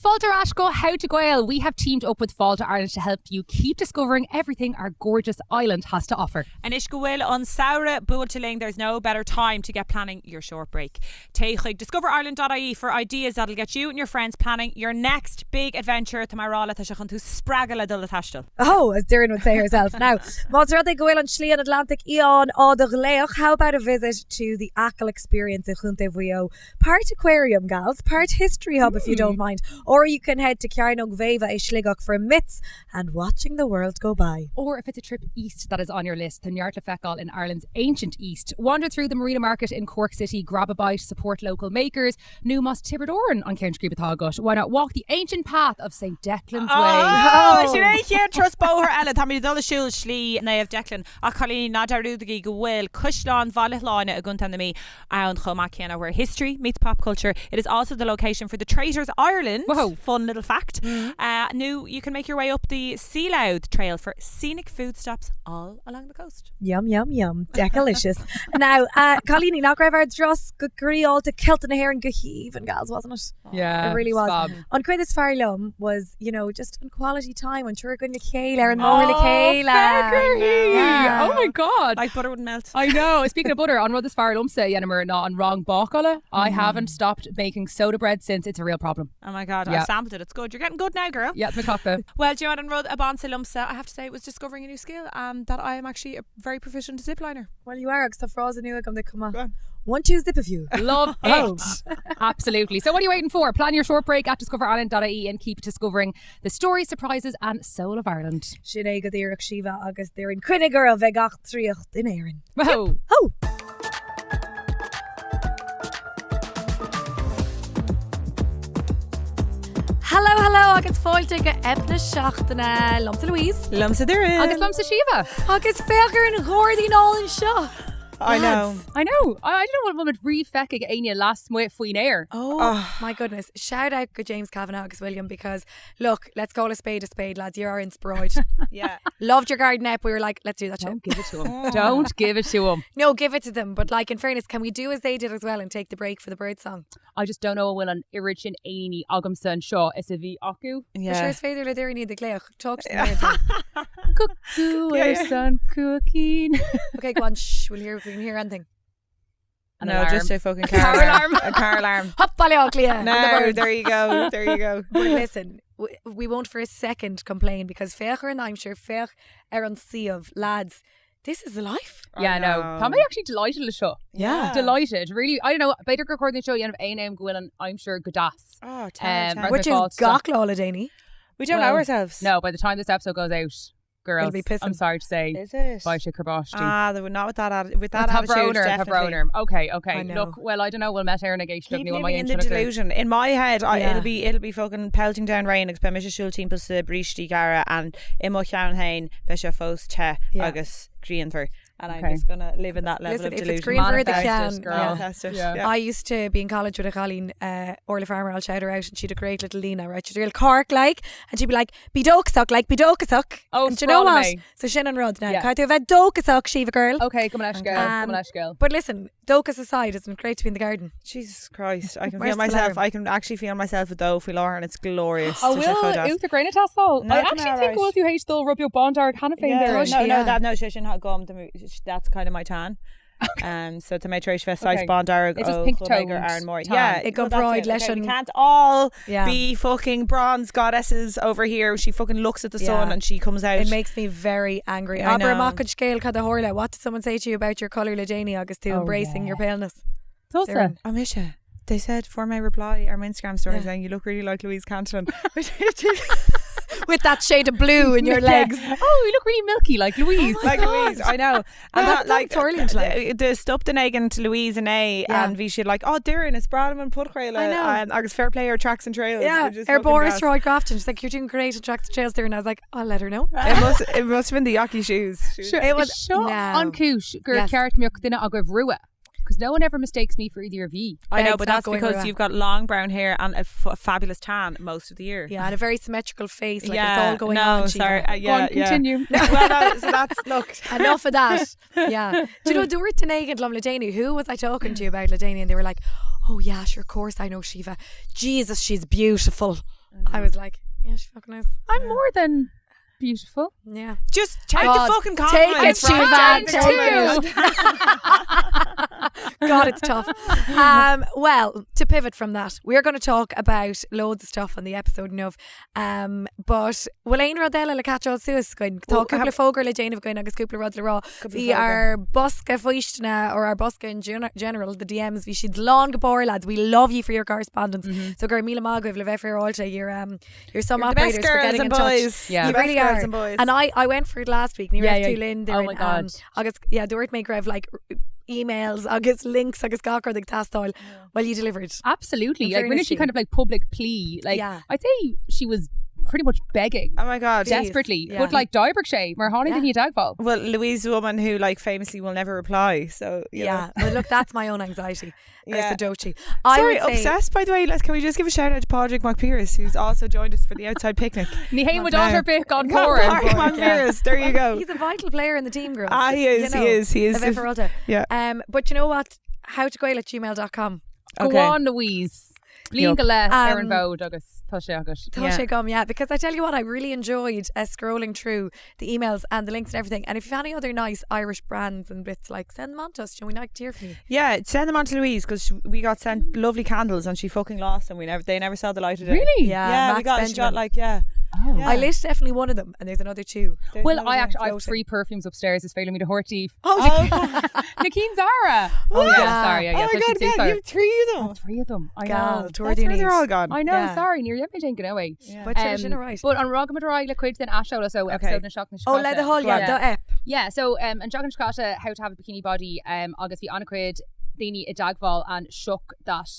Fáilte ar ais go How to Gael! We have teamed up with Fáilte Ireland to help you keep discovering everything our gorgeous island has to offer. Anois go bhfuil an samhradh buailte linn, there's no better time to get planning your short break. Téigh chuig discoverireland.ie for ideas that'll get you and your friends planning your next big adventure. Tá mé ag rá leat, tá sé chun tú spreagadh le dul ag taisteal. Oh, as Doireann would say herself. Now, más rud é go bhfuil an Slí an Atlantaigh Fhiáin á do ghlaoch, how about a visit to the Achill Experience i Chontae Mhaigh Eo? Part aquarium, gals, part history hub if you don't mind, or you can head to Cearnóg Mhéabha i Sligeach for myths and watching the world go by. Or if it's a trip east that is on your list, tá neart le feiceáil in Ireland's ancient east. Wander through the Marina Market in Cork City, grab a bite, support local makers, nó más Tiobraid Árann an ceann scríbe atá agat, why not walk the ancient path of St Declan's Way? Oh, sin é an chéad turas bóthair eile, táimid ag dul ag siúl Slí Naomh Declan. Ach cailíní, ná dearúdaigí go bhfuil Caisleán Bhaile Shláine i gContae na Mí ann chomh maith céanna where history meets pop culture. It is also the location for the Traitors Ireland, Whoa. fun little fact, uh, nó you can make your way up the Sea Louth Trail for scenic food stops all along the coast. Yum, yum, yum. Decalicious. Now, uh, cailíní, nach raibh ár dturas go groíáilte Ceilteach na hÉireann go haoibhinn, gals, wasn't it? Yeah, It really was. fab. An cuid is fearr liom was, you know, just an quality time, an triúr againn le chéile ar an mbóthar le chéile. Féach Yeah. Oh my god. Like butter wouldn't melt. I know. Speaking of butter, an rud is fearr liomsa a dheineamar ná an rang bácála. I haven't stopped making soda bread since. It's a real problem. Oh my god, Yeah. I've sampled it. It's good. You're getting good now, girl. Yeah, it's my Well, do you know what an rud ab ansa liomsa? I have to say it was discovering a new skill um, that I am actually a very proficient zipliner. Well, you are, agus tá frása nua agam duit chomh Go maith. on. One, two, zip a few. Love Oh. it. Absolutely. So what are you waiting for? Plan your short break at discoverireland.ie and keep discovering the stories, surprises and soul of Ireland. Sin é go díreach Síomha agus Doireann. Coinnigh oraibh ag eachtraíocht in Éirinn. Whoa. Ho! Hello, hello agus fáilte go Eip na Seachtaine liomsa Louise. Liomsa Doireann. Agus liomsa Síomha. Agus féach ar an ghairdín álainn seo. I know. I know. I, I don't know what would rí-fheicfidh éinne lasmuigh faoin aer. Oh, my goodness. Shout out go James Kavanagh agus William because look, let's call a spade a spade, lads. You're our inspiroid. Yeah. Loved your garden app. We were like, let's do that shit. Don't give it to him. Don't give it to him. No, give it to them. But like, in fairness, can we do as they did as well and take the break for the bird song? I just don't know an bhfuil an oiread sin éiní agamsa anseo is a bhí acu. Yeah. Sure is féidir le Doireann iad a ghlaoch. Talk to them. Cuckoo Yeah, yeah. an cuaicín. Okay, go on. Shh, we'll hear if we can hear anything. An no, alarm. just a fucking car, Car alarm. alarm. A car alarm. Hop, Baile Átha Cliath and the No, birds. there you go. There you go. But listen, we, we won't for a second complain because féach ar an aimsir, féach ar an suíomh, lads. This is life. Yeah, I no. know. Tá mé actually delighted le seo. Yeah. Delighted. Really, I don't know, b'fhéidir gur chóir seo dhéanamh aon am go bhfuil an aimsir go deas. Oh, 10 Um, um, Which is fault, gach lá le déanaí. We don't Well, know ourselves. No, by the time this episode goes out, girls, It'll be pissing. I'm sorry to say, Is it? beidh sé ag cur báistí. Ah, they were not with that atti- with that Tá attitude. brón orm, tá definitely. brón orm. Okay, okay. I know. Look, well, I don't know, bhfuil Met Éireann ag éisteacht Keep nó living in the delusion. In my head, I, Yeah. it'll be it'll be fucking pelting down rain agus beidh mise ag siúl timpeall sa brístí gearra and i mo cheann féin beidh sé fós te Yeah. agus grianmhar. And I'm Okay. just gonna live in that level Listen, of if it's delusion. grianmhar the Manifest ceann, it, girl. yeah. Manifest it, Yeah. yeah. I used to be in college with a cailín, uh, Orla Farmer, I'll shout her out, and she'd a great little líne, right? She'd a real Cork like, and she'd be like, Bí dóchasach, like, bí dóchasach. Oh, and do you know scroll what? me. So sin an rud now. Yeah. Caithfidh tú a bheith dóchasach, Síomha girl. Okay, gabh mo leithscéal, Um, gabh mo leithscéal. But listen, dóchas aside, isn't it great to be in the garden? Jesus Christ, I can Where's feel the myself. alarm? I can actually feel myself ag dó faoi láthair and it's glorious. Oh, Tá sé will chomh deas. úta gréine teastáil? No, I tá mé actually think alright. go bhfuil tú théis dul rud beag bándearg cheana féin Yeah, there. Tá no, no, yeah. that, no, sé sin gom, that's kind of my tan. Um, so tá mé tar éis bheith Okay. saghas bándearg It's just ó pink chomh maith gur toned Aaron Moore. tan. Yeah, I well, that's gcomparáid it. leis Okay, we an- can't all Yeah. be fucking bronze goddesses over here. She fucking looks at the sun Yeah. and she comes out. It makes me very angry. I Abair know. amach an scéal cad a tharla. What did someone say to you about your colour le déanaí agus tú Oh, embracing yeah. your paleness? Tusa. Doireann. Oh, mise. They said for my reply or my Instagram story Yeah. saying you look really like Louise Cantillon. With that shade of blue in your legs. Oh, you look really milky like Louise. like Louise, I know. And that's that, like Torlint, like. the stop den éigin to Louise and A Yeah. and bhí siad like, oh Doireann is breá liom an podchraoladh I know. um, agus fair play ar tracks and trails. Yeah, which is ar fucking Boris gas. Roy Grafton. She's like, you're doing great on tracks and trails there. And I was like, I'll let her know. It must it must have been the yaki shoes. She was- Sure, It was- seo no. an chúis gur Yes. ceart go mbeadh duine agaibh rua. Because no one ever mistakes me for either of ye. I know, Beg's but not that's going because rua. you've got long brown hair and a, f- a fabulous tan most of the year. Yeah, and a very symmetrical face. Like yeah, it's all going no, on. sorry. Síomha. Uh, yeah, Go on, yeah. continue. well, no, so that's look. Enough of that. Yeah. Do you know, dúirt duine éigin liom le déanaí, who was I talking to about le déanaí? And they were like, oh yeah, sure, of course I know Síomha. Jesus, she's beautiful. I was like, yeah, she fucking is. I'm more than beautiful. Yeah. Just take God, the fucking Take it, compliments. right? Siobhan. Take it. God, it's tough. Um, well, to pivot from that, we're going to talk about loads of stuff on the episode inniu. Um, but bhfuil aon rud eile le catcháil suas againn? Tá Well, cúpla fógra le déanamh againn agus cúpla rud le rá. Bhí ár bosca faoistine or ár bosca in general, the DMs, bhí siad lán go barr, lads. We love you for your correspondence. So go raibh míle maith agaibh le bheith féaráilte. You're, um, you're some You're the best operators for girls getting and in touch. boys. Yeah. You The best really girls are. and boys. And I, I went for it last week. Ní Yeah, raibh yeah. tú linn Oh my God. Um, agus yeah, dúirt mé go raibh like emails agus links agus gach rud ag teastáil. Well, you delivered. Absolutely. In Like when fairness she to you. kind of like public plea, like Yeah. I'd say she was pretty much begging Oh my God. Jeez. desperately. Yeah. But like d'oibrigh sé, mar tháinig Yeah. daoine i dteagmháil. Well, Louise, the woman who like famously will never reply. So you Yeah. know. Well, look, that's my own anxiety. Yeah. Yeah. Dochi. I Sorry, would say, obsessed. By the way, let's can we just give a shout out to Padraig MacPiaras, who's also joined us for the outside picnic. Ní haon No. daughter bith gan Padraig cóir. MacPiaras, there you go. He's a vital player in the team, girls. Ah, he is, You he know, is, he is. a bit for Ulta. Yeah. Um, but you know what? Howtogael at gmail.com. Go Okay. on, Louise. Bliain go leith ar an Um, bhfód agus tá sé agat. Tá Yeah. sé agam, yeah, because I tell you what, I really enjoyed uh, scrolling through the emails and the links and everything. And if you've any other nice Irish brands and bits, like send them on to us. You know, we like to hear from you. Yeah, send them on to Louise because we got sent lovely candles and she fucking lost them. We never, they never saw the light of day. Really? Yeah, Yeah, we Max got. She got Benjamin. like yeah. Oh. Yeah. I lit definitely one of them, and there's another two. There's Well, another I one actually I have floating. three perfumes upstairs. Is failing me to horty. Oh, Nikeen Zara. Oh, yeah. Sorry, yeah, yeah. Oh my tá siad god, yeah, sorry. you have three of them. Three of them. I Gal, know. tour That's do where they're need. all gone. I know. Yeah. Sorry, níor dhein mé go away. Yeah. But sure, sin right. But an ragamid rá le cuid den aiseolas ó episode na seachtaine Oh, le do thoil, yeah, Yeah. do ep. Yeah, so um, an seachtain seo caite how to have a bikini body um, agus bhí an-chuid daoine i dteagmháil and shook that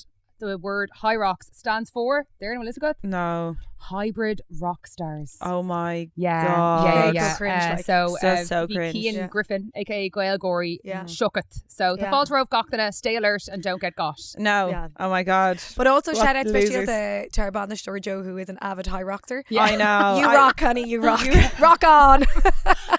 the word Hyrox stands for there in Elizabeth No. hybrid rock stars. Oh my Yeah, God. yeah, yeah, So yeah. cringe, Uh, like. so, So, uh, so bhí cringe. Cian Yeah. Griffin, aka Gael Gory, Yeah. shook it. So Yeah. the fáilte roimh gach duine, stay alert and don't get got. No. Yeah. Oh my god. But also What shout out especially losers. the to our bainisteoir Joe, who is an avid high rocker. Yeah. I know. You I- rock, honey, you rock. rock on.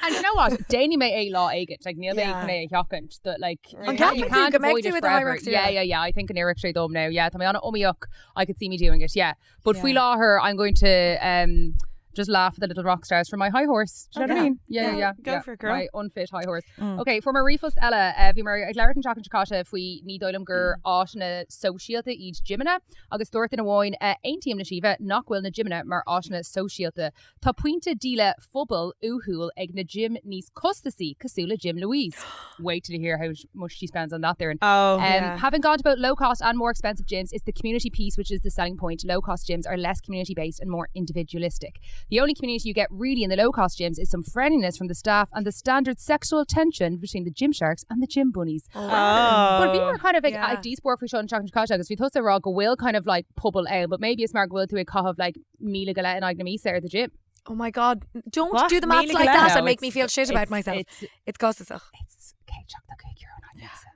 And you know what? Déanfaidh mé é lá éigin, like níl mé Yeah. chun é a sheachaint, that like you An can't, you ceapann tú can't go mbeidh avoid tú it with the high forever. rocks, Yeah, yeah. yeah, yeah. I think an éireoidh sé dom now. Yeah, tá mé an-iomaíoch. I could see me doing it. Yeah, but faoi Yeah. láthair, I'm going to um just laugh at the little rock stars from my high horse. Do you know what I Okay. mean? Yeah, yeah, Yeah. yeah. Go yeah. for it, girl. My unfit high horse. Mm. Okay, fuair mé ríomhphost eile, uh, bhí mé ag labhairt an tseachtain seo caite faoi ní dóigh liom gur áiseanna sóisialta iad gymeanna agus dúirt duine amháin uh, aontaím le Síomha nach bhfuil na gymeanna mar áiseanna sóisialta. Tá pointe díola phobail uathúil ag na gym níos costasaí cosúil le Gym Louise. Wait till you hear how much she spends on that there. And Oh. Um, Yeah. Having gone to both low cost and more expensive gyms, it's the community piece which is the selling point. Low cost gyms are less community based and more individualistic. The only community you get really in the low cost gyms is some friendliness from the staff and the standard sexual tension between the gym sharks and the gym bunnies. Oh. But bhí mar kind of like Yeah. ag díospóireacht faoi seo an tseachtain seo caite agus bhí tusa ag rá go bhfuil kind of like pobal ann, but maybe is mar go bhfuil tú ag caitheamh like míle go leith in aghaidh na míosa ar the gym. Oh my God. Don't What? do the maths Míle like go that leith? and make it's- me feel shit about it's- myself. It's It's costasach. it's €175 in aghaidh na míosa.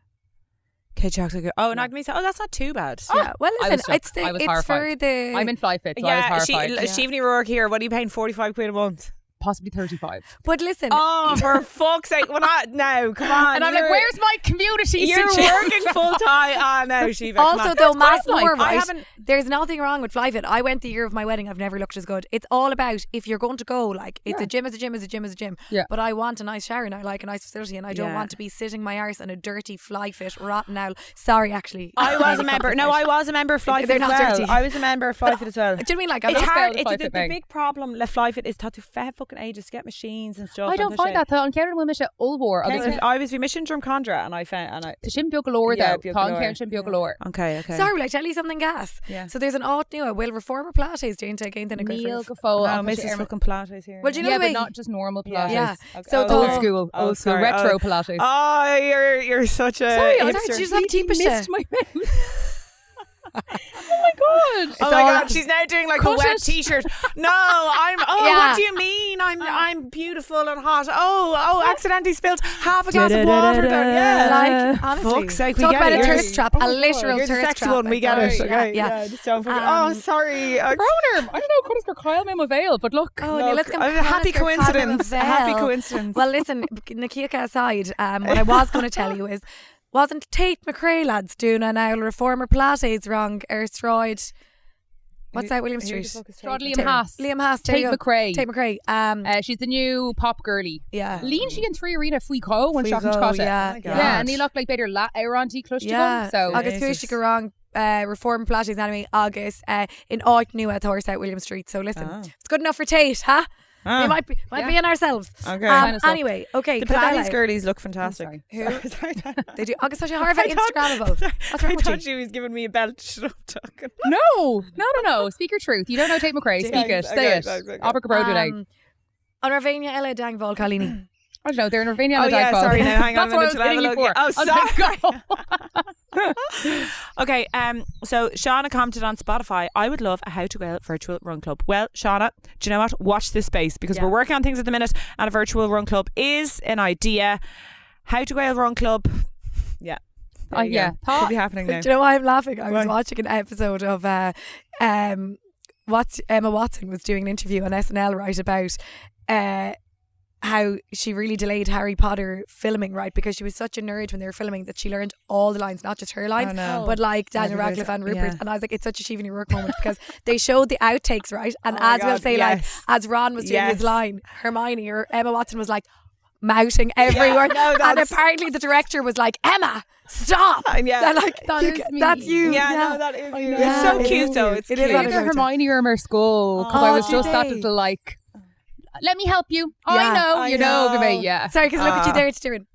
Okay, Jack, oh, and Agnes. Oh, that's not too bad. Yeah. Well, I was listen, shook. it's the I was it's for horrified. the I'm in Flyfit, so I yeah, was she, horrified. yeah. Sheevany Rourke here. What are you paying? 45 quid a month. Possibly 35. But listen, Oh, for fuck's sake. Well, not now. Come on. And I'm like, you're- where's my community? You're situation? working full time. Ah, no, Shiva. come Also, on. though, mass quite like- more, I right? haven't- There's nothing wrong with Flyfit. I went the year of my wedding. I've never looked as good. It's all about if you're going to go, like, it's Yeah. a gym, is a gym, is a gym, is a gym. Yeah. But I want a nice shower and I like a nice facility and I don't Yeah. want to be sitting my arse in a dirty Flyfit rotten owl. Sorry, actually. I was Maybe a member. cut No, this I out. was a member of Flyfit They're as not well. dirty. I was a member of Flyfit as well. Do you know what I mean? Like, I'm It's not- hard. spelled It's, the, Flyfit the mate. big problem le Flyfit is tá tú fe fucking ages to get machines and stuff. I don't and find that tá an ceann bhfuil sé ollmhór Okay, agus so I was bhí mise in Drumcondra and I found and I Tá sin beag go leor Yeah, though. beag Tá an go leor. ceann sin beag go leor. Okay, okay. Sorry, will I tell you something, gas? Yeah. So there's an áit nua. Will Reformer Pilates déanta ag aon duine Níl agaibh? go fóill No, ach tá sé Mrs. ar- fucking Pilates here. Well, do you know Yeah, the way- but not just normal Pilates. Yeah. Okay. So Oh. Old tá- school, Oh, old school, sorry. retro Oh. Pilates. Oh, you're you're such a Sorry, I hipster. Sorry, did you just have completely timpiste? missed my mouth. oh my god. Oh my all- god, she's now doing like a Cut wet it. t-shirt. No, I'm oh Yeah. what do you mean? I'm I'm beautiful and hot. Oh, oh, accidentally spilled half a glass of water down. Yeah. Like, honestly. Fuck's sake, we Talk get about it. a You're- thirst trap, a literal You're the thirst sexy trap. one, we get it. Sorry. Okay. Yeah. Yeah, just don't forget. Um, oh, sorry. Uh, Broner. I don't know, could gur chaill mé mo bhéal, but look. Oh, Look, no, let's go. I'm a happy coincidence. A happy coincidence. Well, listen, Nakika aside, um, what I was going to tell you is, wasn't Tate McRae lads doing an owl reformer Pilates wrong ar sráid? What's that William Street? Sráid Liam Theas. Liam Theas. Tate McRae. Tate McRae. Um, uh, she's the new pop girly. Yeah. Líon sí an 3Arena faoi dhó an seachtain seo caite. Yeah. Oh yeah, and níl ach like b'fhéidir leath amhrán di cloiste agam. So agus chuaigh sí go rang uh, Reform Pilates anyway agus uh, in áit nua atá ar South William Street. So listen, ah. it's good enough for Tate, huh? Ah. We might be, might yeah. be in ourselves. Okay. Um, anyway, okay. The Pilates girlies look fantastic. Who? Sorry, they do. Agus tá sé thar a bheith Instagrammable. What's wrong I thought she was giving me a belt. Shut up talking. No, no, no, no. Speak your truth. You don't know Tate McRae. Speak it. Say it. Abair go bródúil é. An raibh éinne eile i dteagmháil, cailíní? I don't know, they're in Ravinia Oh yeah, sorry now, hang on That's a what I was minute till I have hitting a you look. for. Oh, I was like, sorry. go. Okay, um, so Shauna commented on Spotify, I would love a How to Gael virtual run club. Well, Shauna, do you know what? Watch this space because Yeah. we're working on things at the minute and a virtual run club is an idea. How to Gael run club. Yeah. There Uh, you yeah. go. Could be happening now. Do you know why I'm laughing? I was Why? watching an episode of uh, um, What's Emma Watson was doing an interview on SNL right about uh, how she really delayed Harry Potter filming, right? Because she was such a nerd when they were filming that she learned all the lines, not just her lines, Oh, no. but like Daniel Everybody's- Radcliffe and Rupert. yeah. And I was like, it's such a Siobhan O'Rourke moment because they showed the outtakes, right? And Oh my as we'll God, say, like yes. as Ron was doing Yes. his line, Hermione or Emma Watson was like mouthing every Yeah, word. no, and that's- apparently the director was like, Emma, stop. And yeah. And like, That you is ca- me. That's you. Yeah, no, that is you. know. It's so Yeah, it cute is though. you. It's It is cute. on Either a great time. Hermione or my school because I Oh, was did just that they? little like, let me help you. Yeah. I know, I you know, know. know. yeah. Sorry, because look at you Ah. there, it's doing.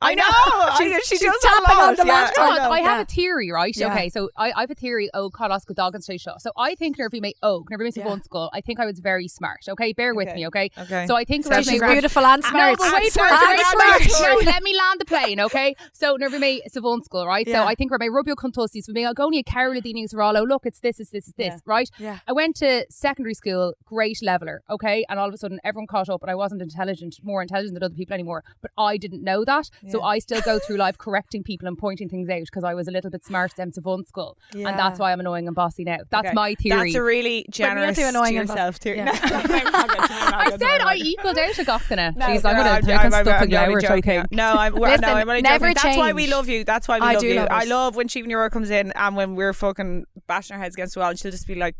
I know. I She's- know. She she's does a tapping lot. on the yeah, laptop. I God, know. I have Yeah. a theory, right? Yeah. Okay, so I, I have a theory. Oh, Carlos Godogan seo. So I think nuair a bhí mé óg, nuair a bhí mé sa Yeah. bhunscoil, I think I was very smart. Okay, bear with Okay. me. Okay. Okay. So I think So raibh she's mé- beautiful and No, smart. but wait for it. And Wait smart. for it. No, let me land the plane, okay? So nuair a bhí mé sa bhunscoil, right? Yeah. So I think raibh mé rud beag chun tosaigh, so bhí mé i gcónaí ag cabhrú le daoine agus rá leo, look, it's this, it's this, it's this, Yeah. right? Yeah. I went to secondary school, great leveler, okay? And all of a sudden everyone caught up and I wasn't intelligent, more intelligent than other people anymore. But I didn't know that. So Yeah. I still go through life correcting people and pointing things out because I was a little bit smart then sa bhunscoil. Yeah. And that's why I'm annoying and bossy now. That's Okay. my theory. That's a really generous too annoying to and bossy. yourself theory. Yeah. No, I'm not good. I'm not I good. said I'm I not good. equaled out a gachtainna. No, Jeez, I'm no, gonna I'm, I can I'm, stop I'm and only leabhar, I joking. think. No, I'm, we're, Listen, no, I'm only never joking. That's why we change. love you. That's why we I love do you. love I it. love when Siobhan O'Rourke comes in and when we're fucking bashing our heads against the wall and she'll just be like,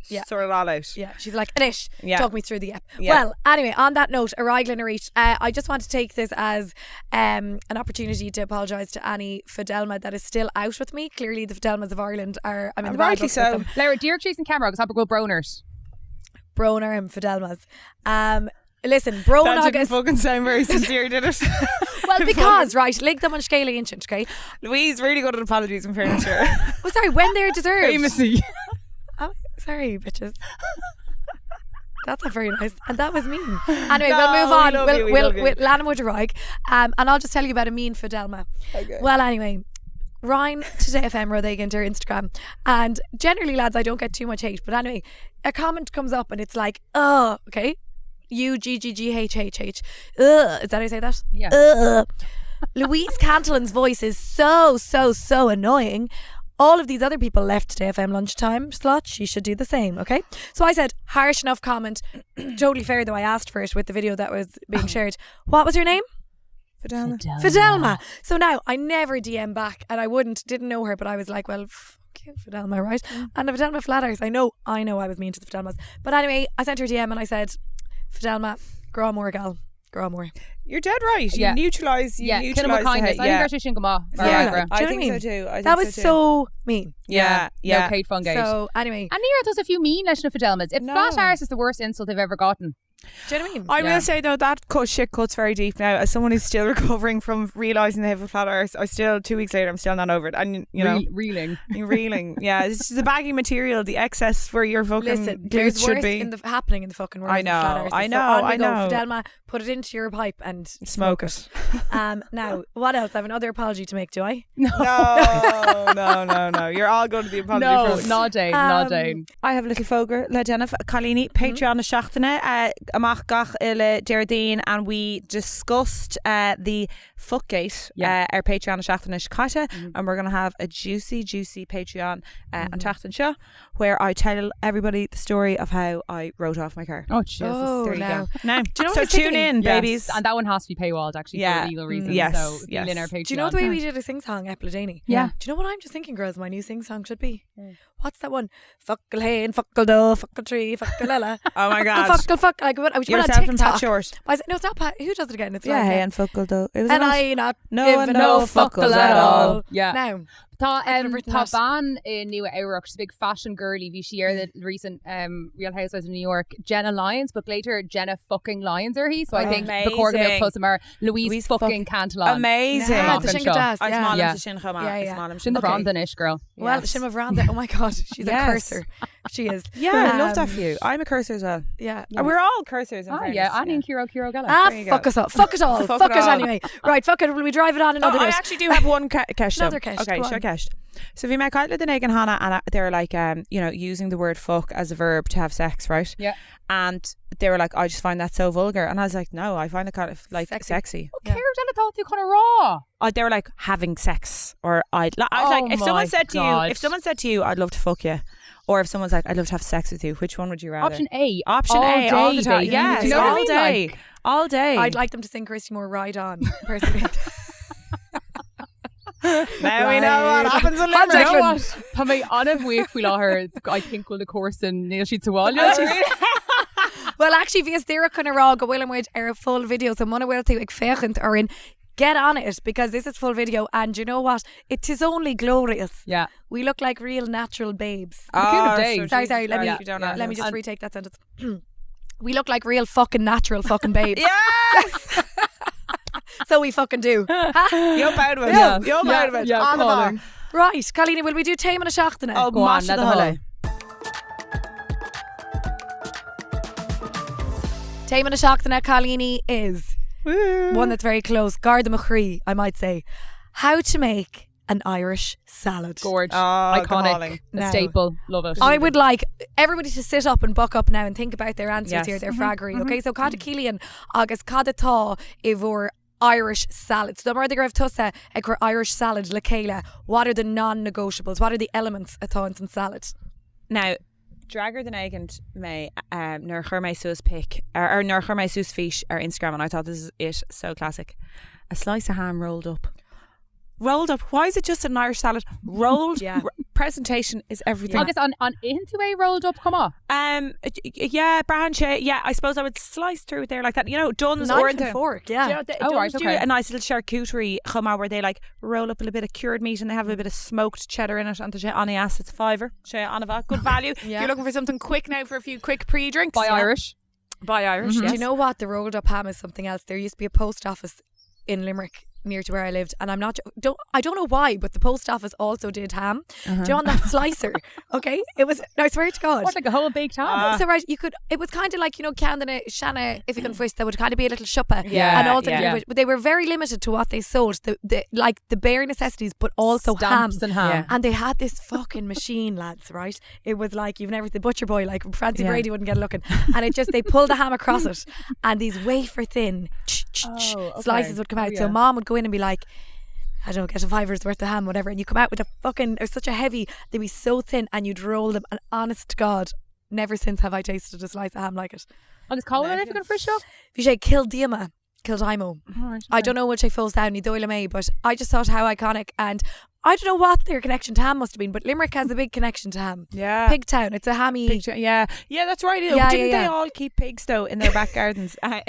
Yeah. sort it all out. Yeah, she's like, Anish, Yeah. talk me through the app. Yeah. Well, anyway, on that note, Araglin Arich, uh, I just want to take this as um, an opportunity to apologise to Annie Fidelma that is still out with me. Clearly, the Fidelmas of Ireland are, I'm in the bad Rightly books with so. them. Lara, dear chasing camera agus abair go bhfuil brón ort. Broner and Fidelmas. Um, listen, Brón That didn't agus. fucking sound very sincere, did it? Well, because, right, lig them on scale ancient, okay? Louise really good at apologies in fairness to her. Oh, sorry, when they're deserved. Famously. Oh, sorry, bitches. That's not very nice. And that was mean. Anyway, No, we'll move we on. love we'll you, we we'll, love you. we'll Lana Motorike. Um, and I'll just tell you about a mean Fidelma. Okay. Well, anyway, Ryan Today FM wrote into her Instagram. And generally, lads, I don't get too much hate. But anyway, a comment comes up and it's like, oh, okay. U G G G H H H. Ugh. Is that how you say that? Yeah. Ugh. Louise Cantlin's voice is so, so, so annoying. All of these other people left Today FM lunchtime slot. She should do the same, okay? So I said, harsh enough comment. totally fair, though. I asked for it with the video that was being shared. What was her name? Fidelma. Fidelma. So now I never DM back, and I wouldn't, didn't know her, but I was like, well, fuck you, Fidelma, right? And the Fidelma flatters. I know, I know, I was mean to the Fidelmas, but anyway, I sent her a DM and I said, Fidelma, grow more, gal, grow more. You're dead right. You Yeah. neutralise. You Yeah, kill him neutralise with the kindness. hate. I Yeah. think sin go maith. Yeah. Yeah. Yeah. Do you know I what I think mean? so too. I think That was so, too. so mean. Yeah, yeah. No Kate Fungate. So anyway, And near does a few mean leis na Fidelmas. If No. flat arse is the worst insult they've ever gotten. do you know what I mean? I Yeah. will say though that cut shit cuts very deep now. As someone who's still recovering from realizing they have a flat arse, I still two weeks later I'm still not over it. And you know, Reel- reeling. you're reeling. Yeah, it's just the baggy material, the excess where your fucking Listen, glutes there's should worse be. in the happening in the fucking world. I than flat know, arses. I So know, on we I go. know. Fidelma, put it into your pipe and Smoke it. Um, now, what else? I have another apology to make. Do I? No, no, no, no. You're all going to the apology. No, front. not Dane, Um, not Dane. I have a little fógra le déanamh cailíní Patreon na seachtaine uh, amach gach uile Déardaoin and we discussed uh, the fuckgate Yeah. uh, ar Patreon na seachtaine seo caite and we're gonna have a juicy juicy Patreon uh, an tseachtain seo where I tell everybody the story of how I wrote off my car. Oh Jesus. Oh, There you now. go. Now, Do you know what so I was tune thinking? in, Yes, babies. And that one has to be paywalled actually Yeah. for legal reasons. Yes, So yes. in our Patreon. Do you know the way we did a sing song, Epladani? Yeah. Do you know what I'm just thinking, girls? My new sing song should be. What's that one? Focal haon, focal dó, focal trí, focal eile. Oh my God. Focal, focal, like, I was on Yourself and Pat TikTok. Short. I was, no, it's not Pat. Who does it again? It's Yeah, like, haon focal dó. It was And not. I not No giving and no no fuckles at all. Yeah. Now, Tá I could have written tá that. bean i Nua Eabhrac, she's a big fashion girly, bhí sí ar the recent Real Housewives of New York, Jenna Lyons, but glaotar Jenna fucking Lyons uirthi, so I think ba chóir go mbeadh Amazing. tusa mar Louise Louise fucking Cantillon. Amazing. Yeah, Amach tá sin anseo. go deas, Is yeah. maith Yeah. liomsa sin chomh maith. Yeah, Is yeah. maith liom Sin do sin. bhranda anois, girl. Well, Yes. sin mo bhranda. Oh my God, she's Yes. a cursor. She is. Yeah, I love that for you. I'm a cursor as well. Yeah. And We're all cursors. In Ah, fairness. yeah, Annie and Ciro Ciro Gella. Ah, There you go. fuck us all. Fuck it all. Fuck Fuck, it it, all. anyway. Right, fuck it. Will we drive it on Oh, another I bit? actually do have one ceist. though. Another ceist, Okay, go sure on. ceist. So bhí mé ag caint le duine éigin cheana and they're like, you know, using the word fuck as a verb to have sex, right? Yeah. And they were like, I just find that so vulgar. And I was like, no, I find it kind of like Sexy. sexy. Yeah. Céard eile atá tú chun a rá? They were like having sex or I'd like, I was Oh like, if my someone said to you, God. if someone said to you, I'd love to fuck you, or if someone's like, I'd love to have sex with you, which one would you rather? Option A. Option all A, day, all the time. baby. Yes, Do you know what all I mean? day, Like, all day. I'd like them to sing Christy Moore Ride On, personally. now we know what Right. happens in Hi, Limerick. you know Declan. what? Tá mé an-bhuíoch faoi láthair I think bhfuil na comharsana níl siad sa bhaile. Well, actually, bhíos díreach chun a rá go bhfuil muid ar a full video, so muna bhfuil tú ag féachaint orainn, get on it because this is full video and you know what? It is only glorious. Yeah. We look like real natural babes. Cocoon of Oh, days. so Sorry, Jesus sorry, let me, Christ, you don't know. let me just And- retake that sentence. we look like real fucking natural fucking babes. Yes! So we fucking do. You're proud of it. Yeah. You're Yeah, proud of it. yeah, On the calling. bar. Right, cailíní, will we do Téama na Seachtaine? Oh, Go on, mash let the the hole. Téama na Seachtaine, cailíní, is one that's very close. Gar do mo chroí, I might say. How to make an Irish salad. Gorge. Oh, Iconic. galling. A No. staple. Love it. I would like everybody to sit up and buck up now and think about their answers Yes. here, their freagraí. Okay, so cad a chiallaíonn agus cad atá i bhur Irish salad. So mar go raibh tusa ag cur Irish salad le chéile, what are the non-negotiables? What are the elements atá in san salad? Now, d'fhreagair duine éigin mé nuair a chuir mé suas pic or nuair a chuir mé suas fís ar Instagram and I thought this is it, so classic. A slice of ham rolled up. Rolled up. Why is it just an Irish salad? Rolled. Yeah. Presentation is everything. Agus an itheann tú é rolled up chomh maith? Yeah, branch. Yeah, I suppose I would slice through it there like that. You know, Dunnes Knife or and the fork, yeah. Do you know, they, Oh, Dunnes right, do okay. a nice little charcuterie chomh maith where they like roll up a little bit of cured meat and they have a bit of smoked cheddar in it and the an-deas. It's fiver. Sé an-mhaith. Good value. Yeah. If you're looking for something quick now for a few quick pre-drinks. Buy Irish. Buy Irish. Do Yes. you know what? The rolled up ham is something else. There used to be a post office in Limerick near to where I lived, and I'm not don't I don't know why, but the post office also did ham. Do you know on that slicer? Okay, it was. I swear to God. What, like a whole baked ham? So right, you could. It was kind of like you know, ceann de na seana oifigí an phoist. There would kind of be a little siopa, Yeah, and all the yeah. but they were very limited to what they sold. The like the bare necessities, but also Stamps ham. and ham. Yeah. And they had this fucking machine, lads. Right? It was like you've never the butcher boy, like Francie Yeah. Brady wouldn't get a looking. And it just they pulled the ham across it, and these wafer thin Oh, okay. slices would come Oh, out. So yeah. mom would go in and be like. I don't know, get a fiver's worth of ham, whatever, and you come out with a fucking, it was such a heavy, they'd be so thin, and you'd roll them. And honest to God, never since have I tasted a slice of ham like it. Agus cá bhfuil an oifig an phoist seo? Bhí sé Cill Díoma, Kildimo. I don't know what sé fós ann, ní dóigh liom é, but I just thought how iconic, and I don't know what their connection to ham must have been, but Limerick has a big connection to ham. Yeah. Pig Town, it's a hammy. Pig town, yeah, yeah, that's right. Yeah, Didn't yeah, they yeah. all keep pigs though in their back gardens? Sorry,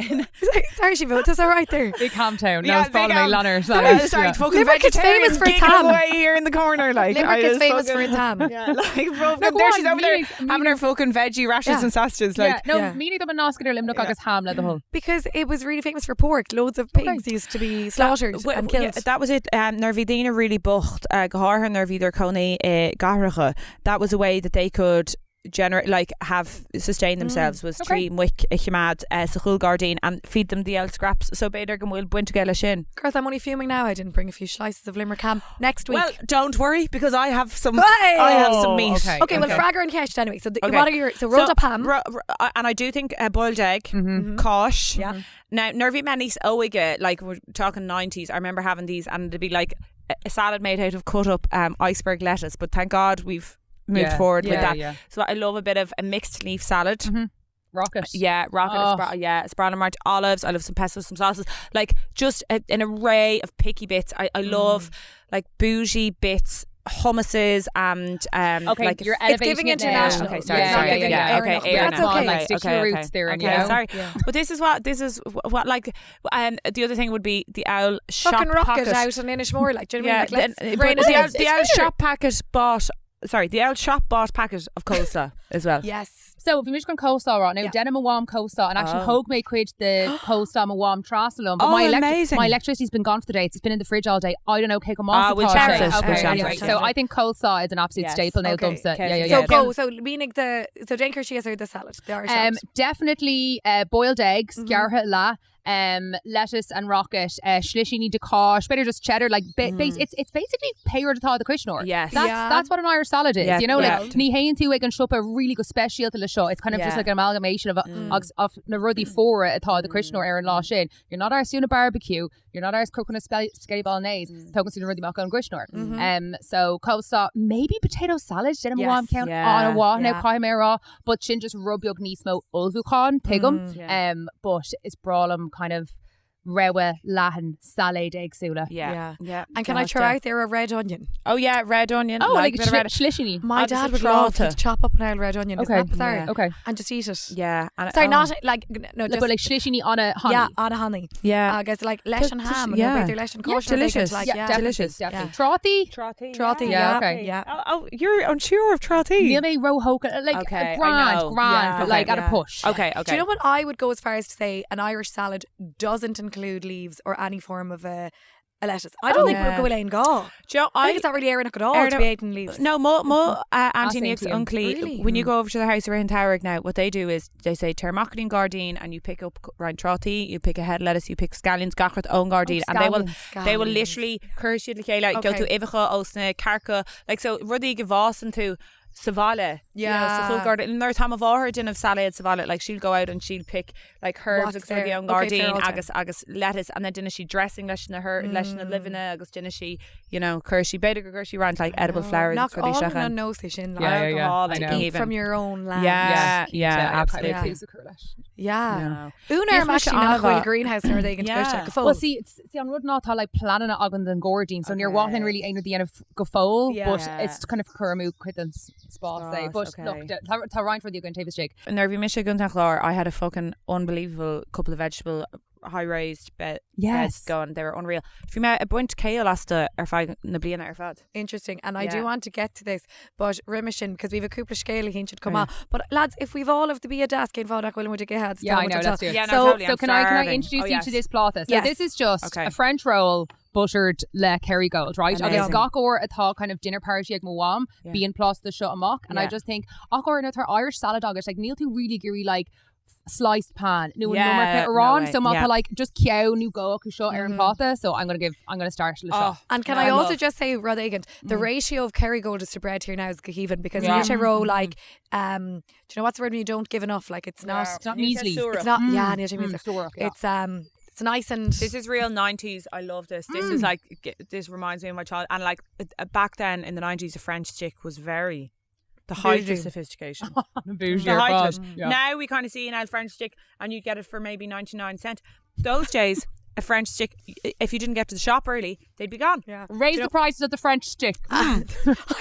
sorry, Siobhan, that's all right there. Big ham town. Yeah, No, it's big follow me, ham. Lanner. Yeah, sorry, Yeah. fucking Limerick is vegetarian famous for its giggling ham. away here in the corner. Like Limerick I is just famous fucking- for its ham. Yeah, like fucking, No, go there on, she's over there Mínigh- having her fucking veggie rashes Yeah. and sausages. Like, yeah, no, Yeah. mínigh dom an nasc idir Luimneach agus ham le do thoil. Because it was really famous for pork. Loads of pigs used to be slaughtered Well, and yeah, killed. that was it. Nuair a bhí daoine really bocht go háirithe nuair a bhíodar ina gcónaí i gcathracha. That was a way that they could generate like have sustain themselves was Okay. trí muic a choimeád sa chúlghairdín and feed them the old scraps. So b'fhéidir go bhfuil baint aige leis sin. Girls, I'm only fuming now. I didn't bring a few slices of Limerick ham next week. Well, don't worry because I have some. Hey! I have some meat. okay. okay, well, okay. freagair an cheist anyway. So, the, Okay. what are your so rolled So, up ham? And I do think a boiled egg, cáis. Yeah. Now, nuair a bhí mé níos óige, like we're talking 90s, I remember having these and it'd be like a salad made out of cut up iceberg lettuce. But thank God we've moved Yeah, forward with yeah, that. yeah. So I love a bit of a mixed leaf salad. Rocket. Yeah, rocket, Oh. yeah, sparano march, olives. I love some pesto, some sauces. Like just a, an array of picky bits. I love like bougie bits. hummuses and um, Okay, like you're It's elevating giving it now. international. Okay, sorry, It's not sorry, giving yeah, Éireannach, okay, but that's Éireannach. okay. Like, stick to your roots there, and, you okay, know? sorry. Yeah. But this is what this is what like um the other thing would be the owl shop Fucking rocket pocket. out on Inishmore, like, do you know Yeah, what I mean? Like, then- let's but rein it the in. owl, the owl shop packet bought sorry, the owl shop bought packet of coleslaw as well. Yes. So bhí mise chun coleslaw a rá now Yeah. déanaim mo mham coleslaw and actually Oh. thóg mé cuid de coleslaw mo mham trasna liom. But Oh, my amazing. my electricity's been gone for the day. It's been in the fridge all day. I don't know cé chomh maith Ah, we'll atá chance sé. it. Okay, We'll chance anyway, it. so I think coleslaw is an absolute Yes. staple now. Okay. Domsa. Okay. Yeah, yeah, So yeah. go. So meaning the so déan cur síos ar the salad, the Irish Um, salad. definitely uh, boiled eggs, Mm-hmm. gearrtha leath, um, lettuce and rocket, uh, slisíní de cáis, better just cheddar. Like ba- bas- it's it's basically pé rud atá i do chuisneoir. Yes. That's Yeah. that's what an Irish salad is. Yeah, You know, yeah. like ní théann tú ag an siopa really go speisialta le seo. It's kind of just Yeah. like an amalgamation of agus of na rudaí fuara atá i do chuisneoir ar an lá sin. You're not arsed doing a barbecue. You're not arsed cooking a spaghetti bolognese. Tógann tú na rudaí amach ón gcuisneoir. Um, so coleslaw, maybe potato salad. Déanaim Yes. mo mham ceann Yeah. an-mhaith now Yeah. caithfidh mé a rá, but sin just rud beag níos mó ullmhúcháin tuigim. Yeah. Um, but is breá liom kind of rogha leathan sailéid éagsúla. Yeah. Yeah. Yeah. And can I throw out there a red onion? Oh yeah, red onion. Oh, like, like, a bit of red. slisíní. My Agus a dad would love to tráta. chop up an old red onion. Isn't Okay. that bizarre? Yeah. Okay. And just eat it. Yeah. And Sorry, oh. not like no, Like, just but like slisíní on a honey. yeah, on a honey. Yeah. Agus like leis an Just- ham, yeah. yeah, leis an Yeah, cáis delicious. Like, yeah, yeah. definitely, Delicious. Definitely. Yeah. Trátaí? Trátaí. Trátaí, Yeah, yeah, okay. yeah. Oh, oh, you're unsure of trátaí. Níl mé róthógtha, like Okay, I grand, know. grand, Yeah. but like Okay. at a push. Okay, okay. Do you know what I would go as far as to say? An Irish salad doesn't include leaves or any form of a, a lettuce. I don't Oh. think Yeah. we're going gá. Do you know, I think it's not really Éireannach at all to Éireannach- be eating leaves. No, mo mo uh, Auntie Ask Nick's Auntie. uncle. Really? When you go over to the house around Towerg now, what they do is they say tar amach an gairdín and you pick up roinnt trátaí, you pick a head of lettuce, you pick scallions, gach rud ón gairdín, and they will they will Scallions. literally curse you le chéile, go Okay. to uibheacha ós na cearca, like so rudaí go bhfásann tú sa bhaile. You know, Yeah. sa chúl gairdín. Nuair atá mo mháthair ag déanamh sailéad sa bhaile, like she'll go out and she'll pick like herbs What's agus rudaí there? ón Okay, gairdín fair all agus agus lettuce and then déanann sí dressing leis na her leis na luibheanna agus déanann sí you know chuir sí b'fhéidir gur chuir sí roinnt like edible flowers Nach agus rudaí all seachan. na nós é sin like, Yeah, yeah, yeah. I know. Even. from your own land. Yeah, yeah, absolutely. Yeah. Yeah. Úna Bhíodh mise actually nach bhfuil an-mhaith. greenhouse nuair éigin Yeah. go fóill. Well, see, it's, see, an rud ná tá like pleananna againn don ghairdín, so níor mhaith linn really aon rud a dhéanamh go fóill, Yeah. but it's kind of cur amú cuid den spás é. Spás, But okay. look, tá tá roinnt rudaí againn taobh istigh. Nuair a bhí mise i gContae an Chláir, I had a fucking unbelievable couple of vegetable high raised bed Yes. beds going. They were unreal. Bhí mé ag baint kale astu ar feadh na bliana ar fad. Interesting, and I do Yeah. want to get to this, but roimhe sin because we've a cúpla scéal a insint chomh maith. But lads, if we've all of the bia deas cén fáth nach bhfuil muid ag ithe Yeah, I know, let's do it. Yeah, no, So- totally. So I'm can I can I starving. introduce Oh, you yes. to this pláta? So Yes. this is just Okay. a French roll buttered le Kerrygold, right? Agus Amazing. gach uair atá kind of dinner party ag mo mham, Yeah. bíonn pláta seo amach, and I Yeah. just think ach uair tar Irish salad agus like níl tú really ag iarraidh like sliced pan nó an Yeah, iomarca no arán way. so má Yeah. tá like just ceann nó dhó acu seo ar an pláta so I'm gonna give I'm gonna start le seo. Oh, And can No, I, I also love. just say, rud éigin, the ratio of Kerrygold is to bread here now is go haoibhinn because Yeah. níl sé ró like, um, do you know what's the word when you don't give enough? Like it's not, It's not measly. it's not, yeah, níl sé Mm, measly. suarach, yeah. It's um, it's nice and This is real 90s. I love this. This is like, this reminds me of my child. And like uh, back then in the 90s, a French stick was very, the height of Bougie. sophistication. Bougie the height of bod. it. Yeah. Now we kind of see an old French stick and you get it for maybe 99 cent. Those days, a French stick, if you didn't get to the shop early, they'd be gone. yeah. Raise the prices of the French stick. I've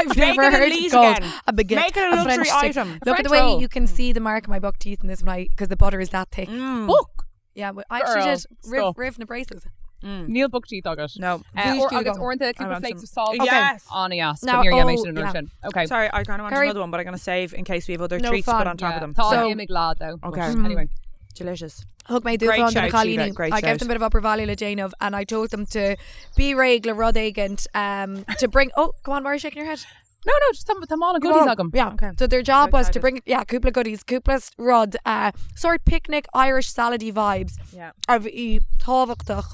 Make never it heard elite it called again. a baguette. Make it a luxury French stick. item. Look at French the way roll. you can see the mark of my buck teeth in this one because the butter is that thick. Book. Yeah, but I actually Girl, did riv, stop. riv na braces. Níl buck teeth agat. No. Uh, Bhí or scú agus agam. uaireanta I cúpla want flakes some. of salt. Okay. Yes. On yes. Now- Now, oh, oh, yeah. sin. Okay. Sorry, I kind of want Curry- another one, but I'm going to save in case we have other No treats to fun. put on top Yeah. of them. Tá So- imig lá though. but Okay. Anyway. Delicious. Thug mé Great dúshlán do na shout, Síomha, cailíní. great I gave shout. them a bit of obair bhaile le déanamh and I told them to be réidh le rud éigin um, to bring oh come on why are you shaking your head No, no, just tá mála goodies agam. Yeah. Okay. So their job So was to excited. bring yeah, cúpla goodies, cúpla rud, uh, sort picnic Irish salady vibes. Yeah. A bhí tábhachtach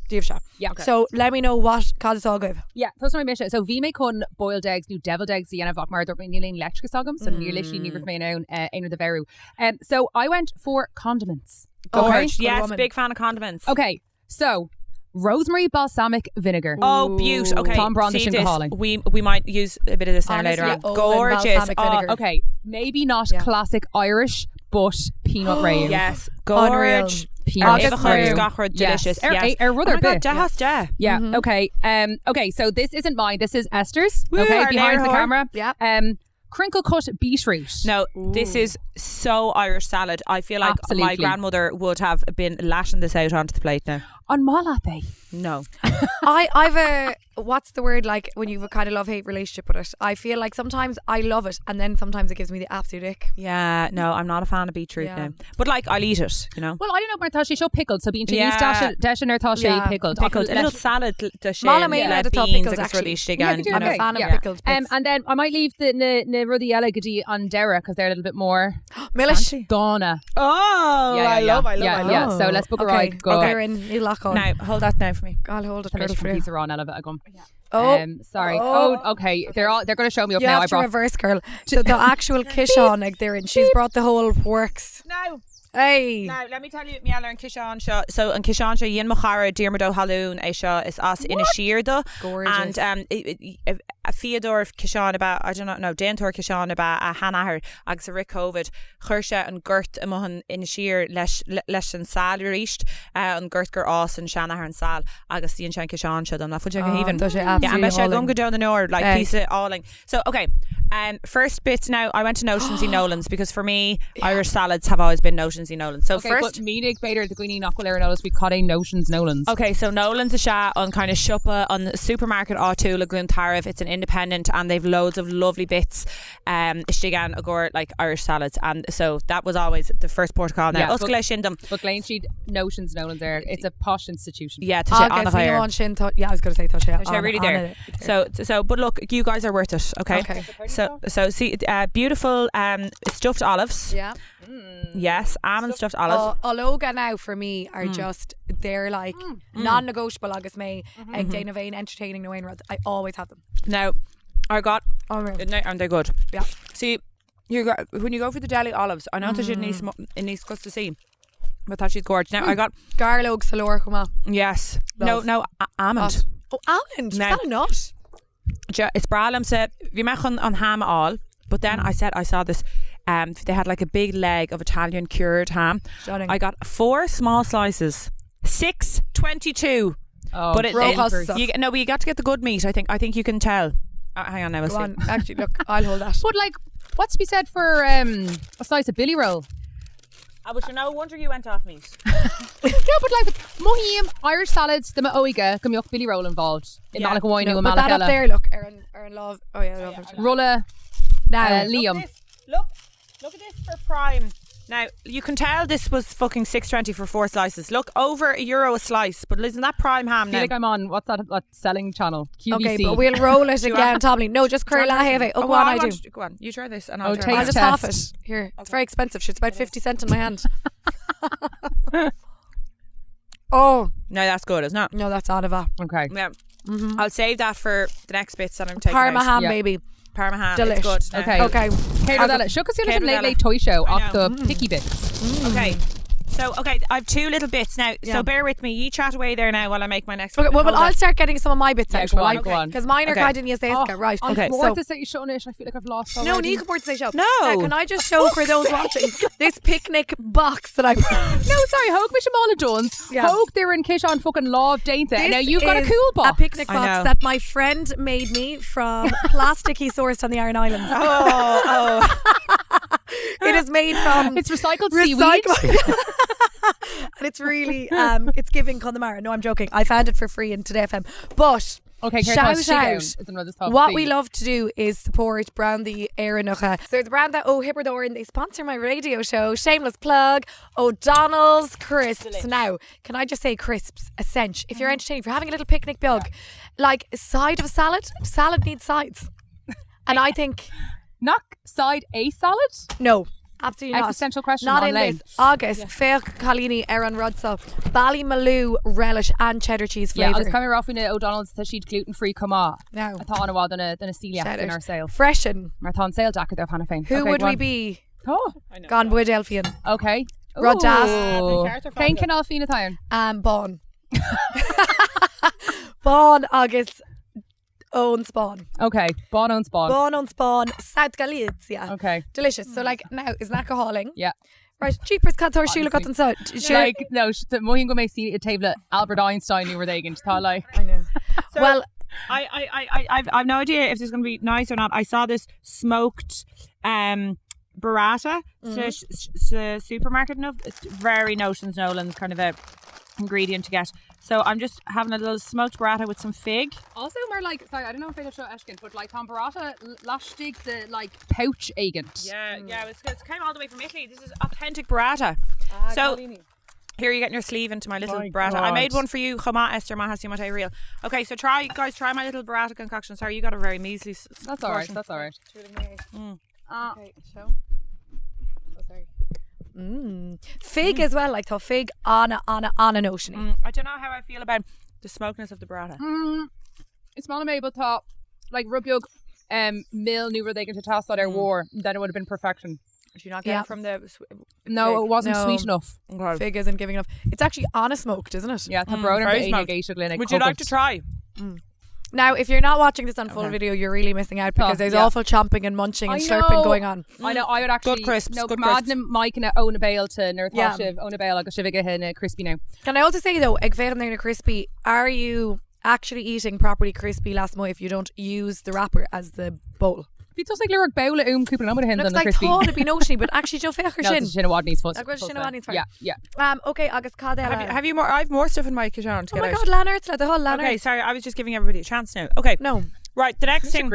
daoibhse. Yeah. Okay. So let me know what cad atá agaibh. Yeah, tosóidh mise. So bhí mé chun boiled eggs nó deviled eggs a dhéanamh ach mar dúirt mé níl aon leictreachas agam, so níor literally ní raibh mé in ann uh, aon rud a bheiriú. Um, so I went for condiments. Gorge. Good Yes, woman. big fan of condiments. Okay, so rosemary balsamic vinegar. Oh, beaut. Okay. Tom Braun, see sin this, Cahaling. We we might use a bit of this now Honestly, later on. Olin Gorgeous. balsamic Oh, vinegar. Okay, maybe not Yeah. classic Irish, But peanut réidh. Yes, Unreal. gorge. Peanut Agus réidh. gach rud Yes. delicious. Ar, yes. ar rud Oh ar my God, bith. 10 as 10. Yeah. Okay. Okay. So this isn't mine. This is Esther's. Woo, okay. our Behind the léiritheoir. camera. Yeah. Crinkle cut beetroot. No, this is so Irish salad. I feel like my Absolutely. grandmother would have been lashing this out onto the plate now. On malape. No. I've a what's the word like when you've a kind of love hate relationship with it. I feel like sometimes I love it and then sometimes it gives me the absolute ick. Yeah, no, I'm not a fan of beetroot Yeah. now. But like, I'll eat it, you know. Well, I don't know mar tá sé seo pickled, so bíonn sé Yeah. níos deise nuair atá sé Yeah. pickled. Pickled, a Ach, little salad de sin, Molaim aon le rud atá beans pickled, agus actually. rudaí istigh Yeah, ann, go do you I'm know. a fan of yeah. pickled bits. And then I might leave the na, na rudaí eile go dtí an deireadh because they're a little bit more Milish. dána. Oh, Yeah, yeah, I love, yeah. I love, yeah, I love. Yeah, so let's book a Okay. ride. Go. Okay. Erin, níl lock on. Now, hold that now for me. I'll hold it. Tá Girdle mé for you. piece arán eile bheith agam. Oh. Sorry. Oh. Oh, okay. They're all they're going to show me up You now. have I to brought reverse, girl. So the actual ciseán ag Doireann, she's brought the whole works. Now, Hey. Now, let me tell you, mar gheall ar an ciseán seo. So an ciseán seo dhein mo chara Diarmuid Ó hAllúin é seo is as Inis Oírr dó. Gorgeous. And a fíodóir ciseán ab ea, I don't know, no, déantóir ciseán ab ea a sheanathair agus i rith Covid chuir sé an gort amuigh in Inis Oírr leis leis an sal arís, an gort gur fhás an seanathair an sal agus dhein sé an ciseán seo dom. Nach bhfuil sé go Oh, haoibhinn? tá sé Yeah, and beidh sé absolutely agam go deo na ndeor, like Beidh. píosa álainn. So, okay, first bit now, I went to Notions i Nolan's because for me, Irish salads have always been Notions i Nolan's. So Okay, first, but mínigh b'fhéidir do dhaoine nach bhfuil ar an eolas faoi cad é Notions Nolan's. Okay, so Nolan's is ea an kind of siopa, an supermarket áitiúil i gCluain Tarbh. It's an independent and they've loads of lovely bits istigh ann i gcomhair like Irish salads and so that was always the first port of call. Now, Yeah, oscail but- é sin dom. But glaonn siad Notions Nolan's air. It's a posh institution. Yeah, tá sé Agus ní an-dhaor. amháin sin tá, yeah, I was going to say tá sé Tá sé really there. So, but look, you guys are worth it, okay? Okay. So see, beautiful stuffed olives. Yeah. Yes, almond stuffed olives. Oh, Ológa now for me are just they're like non-negotiable agus mé ag déanamh aon entertaining nó aon rud. I always have them. Now, I got Unreal. no, aren't they good? Yeah. See, you go, when you go for the deli olives, I know tá siad níos níos costasaí, but tá siad gorge. Now I got Gairleog sa lár chomh maith. yes, no, Love. no almond. Oh, almond. Is Now- that a nut? Is breá liomsa bhí mé chun an ham a fháil, but then I said I saw this. They had like a big leg of Italian cured ham. Stunning. I got 4 small slices, 6.22. Oh, But it, Robust it, you, no, but you got to get the good meat. I think you can tell. Hang on now, we'll Go see. on. Actually, look, I'll hold that. But like, what's to be said for a slice of billy roll? I was no wonder you went off meat. No, but like mothaím Irish salads de m'óige go mbeadh billy roll involved. I Yeah. mbealach amháin nó No, i but mbealach that up eile. there, look, ar an, ar an lámh. Oh yeah, oh, yeah. Rolla Now, Liam. This, look, look at this for prime. Now you can tell this was fucking 6.20 for 4 slices. Look, over €1 a slice. But isn't that prime ham I feel now? like I'm on what's that, that selling channel? QVC. okay, but we'll roll it again, Tomlin. No, just Do you curl want a this? heavy. Oh, Oh, go well, on, I I do. want to- Go on, you try this and I'll Oh, try taste I'll mine. just test. half it. Here, it's very expensive. It's about 50 cent in my hand. Oh, No, that's good, isn't it? no, that's Anava. Okay. Yeah. I'll save that for the next bits that I'm taking Parma out. ham, Yeah. baby. Parma ham. Delish. It's good. now. Okay. Okay. Céard eile? Seo cosúil leis an Céard Late eile? Late Toy Show I ach know. the picky bits. Okay. So, okay, I've 2 little bits now. Yeah. So bear with me. You chat away there now while I make my next Okay, one. well, well, Hold I'll on. start getting some of my bits Yeah, out, go will on, I? go on. Because mine are Okay. kind of níos right. Okay. More So- to say Sean I feel like I've lost No, already. ní go say show. No. Now, can I just show for those watching this picnic box that I No, sorry, thóg mise mála Dunnes. Yeah. Thóg Doireann ciseán fucking lámh déanta. This Now you've got a is cool box. A picnic I box know. that my friend made me from plastic he sourced on the Aran Islands. Oh, oh. It is made from It's recycled seaweed. recycled. and it's really it's giving Connemara. No, I'm joking. I found it for free in Today FM. But Okay, Claire, shout tá out. is an rud is tábhachtaí. What we love to do is support Brandy Éireannacha. So there's a brand that Oh Tiobraid Árann, they sponsor my radio show. Shameless plug. O'Donnell's Crisps. Now, can I just say crisps, essential. If you're entertaining, if you're having a little picnic bug, like side of a salad, salad needs sides. And I think Knock side a salad? no. Absolutely not. Existential question Not in online. this. Agus, féach cailíní ar an rud seo. Ballymaloe relish and cheddar cheese Yeah, flavour. agus caithfidh mé a rá faoi na O'Donnell's tá siad gluten free chomh maith. Now. Atá an-mhaith do na celiacs Shout in out. ár saol. Freisin. Mar tá an saol deacair dóibh cheana féin. Who Okay, would go we on. be? Oh, Gan buidéal fíon. okay. Rud deas. Ooh. Cén cineál fíon atá ann? Bán. Bán agus Ón Spáinn. Okay, bán ón Spáinn. Bán ón Spáinn, South Galicia. Okay. Delicious. So like now, isn't that go hálainn? Yeah. Right, jeepers cad tá ar siúl agat anseo? Sure. Like, no, mothaím go mbeidh sí i taobh le Albert Einstein nó rud éigin. Tá like. I know. Well, I've no idea if this is going to be nice or not. I saw this smoked burrata sa supermarket inniu. It's very Notions Nolan's kind of a ingredient to get. So I'm just having a little smoked burrata with some fig. Also mar like, sorry, I don't know if féidir seo a fheiscint, but like tá an burrata laistigh de like pouch éigint. Yeah, yeah, it's came all the way from Italy. This is authentic burrata. So here you getting your sleeve into my little My burrata. I made God. one for you, chomh maith, Esther Maha Mate real. Okay, so try guys, try my little burrata concoction. Sorry, you got a very measly. That's all right. portion. That's all right. Fig as well, like tá fig ana ana ana notiony. I don't know how I feel about the smokiness of the burrata. Is maith liom é, but tá like rud beag mil nó rud éigin ag teastáil ar bharr, then it would have been perfection. Did you not get Yeah. it from the No, fig? it wasn't No. sweet enough. Okay. Fig isn't giving enough. It's actually ana smoked, isn't it? Yeah, tá brón very ar smoked. éisteacht linn ag Would you like to cobalt. try? Now, if you're not watching this on full video, you're really missing out because Oh, there's yeah. awful chomping and munching and I slurping know. going on. I know, I would actually Good crisps, No, good Madna crisps. Mike and Ona Bale to nuair atá Yeah. sibh óna béal agus sibh ag ithe na crispy now. Can I also say though, ag féachaint ar na crispy, are you actually eating properly crispy lasmuigh if you don't use the wrapper as the bowl? Bhí tusa ag lorg babhla uaim cúpla nóiméad ó shin Looks don na like crispy. tá to be notiony, but actually Joe féach ar No, sin. tá sin i bhfad níos fusa. Ach, bhfuil sin i bhfad níos fearr. Yeah, yeah. Okay, agus cad eile? Have you more? I have more stuff in my kitchen to Oh get my out. God, lean ort le do thoil, lean Okay, ort. sorry, I was just giving everybody a chance now. Okay. No. Right, the next thing.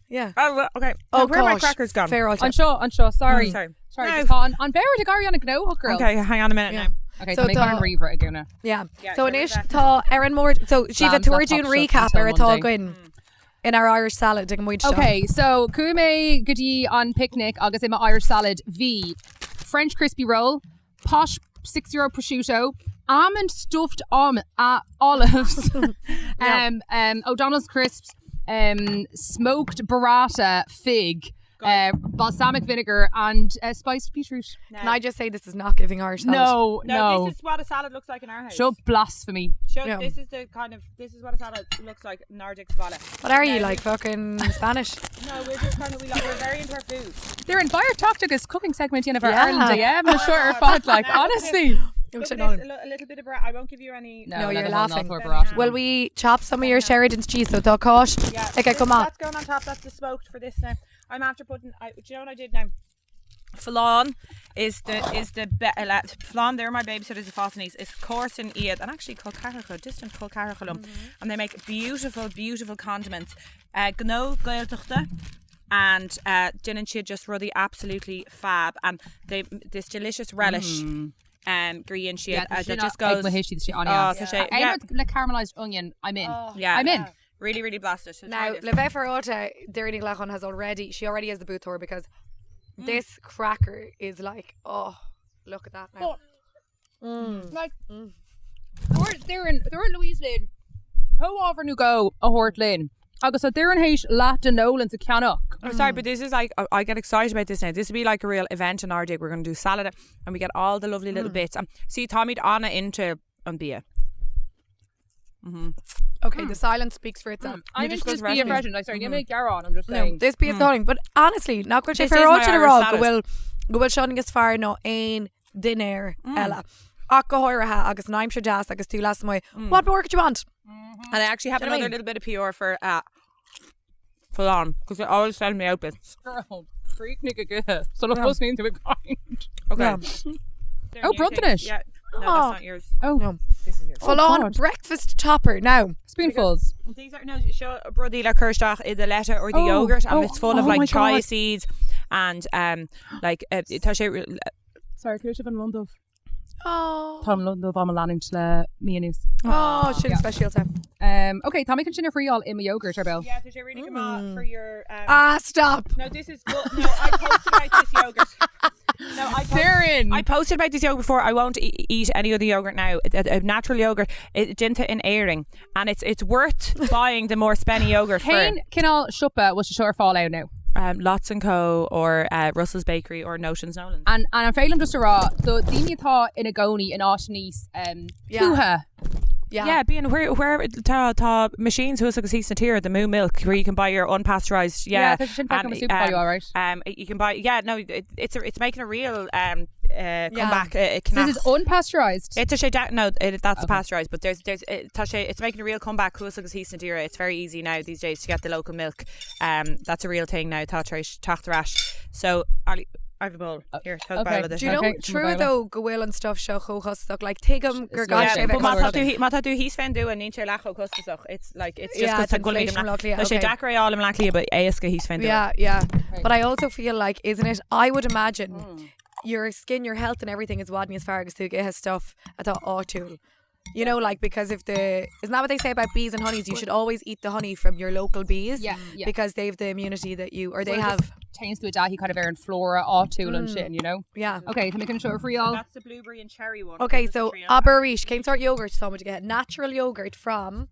Yeah. Oh, well, okay. Oh, Where are my gosh. crackers gone? Fair An seo, an seo, sorry. Sorry. Sorry, No. just tá an an bheart ag éirí ana gnóthach, girls. Okay, hang on a minute Yeah. now. Okay, So tá mé tá- gan ríomhaire ag gúna. Yeah. Yeah, So get rid anois of tá ar an mbord so Síomha Slams tabhair laptop dúinn shut recap until ar atá Monday. againn in our Irish salad ag an mbuid seo. Okay, so chuaigh mé go dtí an picnic agus i mo Irish salad bhí French crispy roll, posh €6 prosciutto, almond stuffed olives, O'Donnell's crisps, smoked burrata, fig, balsamic vinegar and spiced beetroot. Can I just say this is not giving Irish salad? No, No, no. this is what a salad looks like in our house. Seo blasphemy. Show, No. This is the kind of, this is what a salad looks like in our Dick's Valley. What are you like, fucking Spanish? No, we're just kind of, we like, we're very into our food. They're in Fire Tacticus cooking segment in of our Yeah. Ireland AM. I'm sure ar fad, like, honestly. Look Don't at you this, know? a little bit of burrata. I won't give you any. No, No, you're let it laughing. Not for burrata. Will we chop some of your Sheridan's cheese? So tá cáis. Yeah. Okay, this- come on. That's going on top. That's the smoked for this now. I'm after putting. I, do you know what I did now? Flan is the flan. They're my babysitters of Fosnies. It's coarse in iad and actually Colcarracha, distant Colcarracha liom. And they make beautiful, beautiful condiments. Gnó Gaeltachta. And déanann siad just rudaí absolutely fab. And they this delicious relish. Green siad Yeah, that just goes. Oh, tá sé- yeah. Le caramelized onion, I'm in. Yeah. I'm in. Really, really blasted. So try Now, this. le bheith féaráilte, Doireann Ní Ghallchobhair has already, she already has the booth tour because this cracker is like, oh, look at that now. Like, dúirt Louise linn, comhábhar nó dhó a thabhairt linn. Agus tá Doireann théis leath de Nolan's a cheannach. I'm sorry, but this is like I get excited about this now. This would be like a real event in our day. We're going to do salad, and we get all the lovely little bits. See, táimid ana into an bia. Okay, the silence speaks for itself. I'm just into go this to bia recipes. freisin. Like, sorry, níl mé ag gearán, I'm just No, saying. this bia is going. But honestly, nach bhfuil sé This is my féaráilte a Irish rá go salad. bhfuil go bhfuil seo níos fearr ná aon dinnéar eile. Ach go háirithe agus an aimsir deas agus tú lasmuigh. What more could you want? And I actually have Do you know what I another mean? little bit of PR for flan because they always send me out bits. Girl, freak go good. So look, us into a kind. Okay. Yeah. They're Oh, new things. bronntanais. Yeah. No, Oh. that's not yours. Oh, No. This is yours. Full on God. breakfast topper now. Spoonfuls. These are no seo rudaí le cur isteach i do leite or the Oh, yogurt, and oh, it's full of oh like my chia God. seeds and like tá sé Sorry, could I have an Oh, Tá Londubh á leanúint le mí anuas. oh sin speisialta. Okay, tá mé chun sin a thriail i mo yogurt ar ball. Yeah, tá sé really go for your. Ah, stop. No, this is good. No, I posted about this yogurt. No, I posted, Doireann! I posted about this yogurt before. I won't eat any other yogurt now. A natural yogurt, it déanta in Éirinn, and it's worth buying the more spenny yogurt for Cén cineál siopa bhfuil sé seo ar fáil ann now. Lots and Co or Russell's Bakery or Notions Nolan's. And an féidir liom just a rá, do daoine atá ina gcónaí in áit níos Yeah. tuaithe. Yeah. Yeah, bíonn where where tá tá machines thuas agus thíos na tíre, the Moo Milk, where you can buy your unpasteurized, yeah. Yeah, tá sé sin feicim i SuperValu, all right. You can buy, yeah, no, it, it's a, it's making a real um, uh, comeback. Uh, So this is unpasteurized? It's a sé no, it, that's okay. pasteurized, but there's there's uh, tá sé it's making a real comeback thuas agus thíos na tíre. It's very easy now these days to get the local milk. Um, that's a real thing now. Tá tar éis teacht ar ais. So, Ali, I have a bowl. Here, tóg Okay. babhla de Do you know, Okay, trua babhla. though go bhfuil an stuff seo chomh costasach, like tuigim gur It's gá yeah, sé Yeah, bheith but má tá costasach. tú má tá tú thíos fén dtuath níl sé leath chomh costasach. It's like it's just Yeah, 'cause it's tá go inflation leor Bleá Cliath, Tá sé okay. deacair é a fháil i mBleá Cliath, but éasca thíos fén dtuath. Yeah, yeah. But I also feel like, isn't it, I would imagine your skin, your health and everything is i bhfad níos fearr agus tú ag ithe stuff atá áitiúil. You know, like because if the isn't that what they say about bees and honeys? You should always eat the honey from your local bees. Yeah, yeah. Because they've the immunity that you or they Well, have just Téann tú i dtaithí kind of ar an flora áitiúil ansin, you know? yeah. Okay, tá mé chun seo a thriail. That's the blueberry and cherry one. Okay, so abair arís, cén sórt yogurt tá muid ag ithe? Natural yogurt from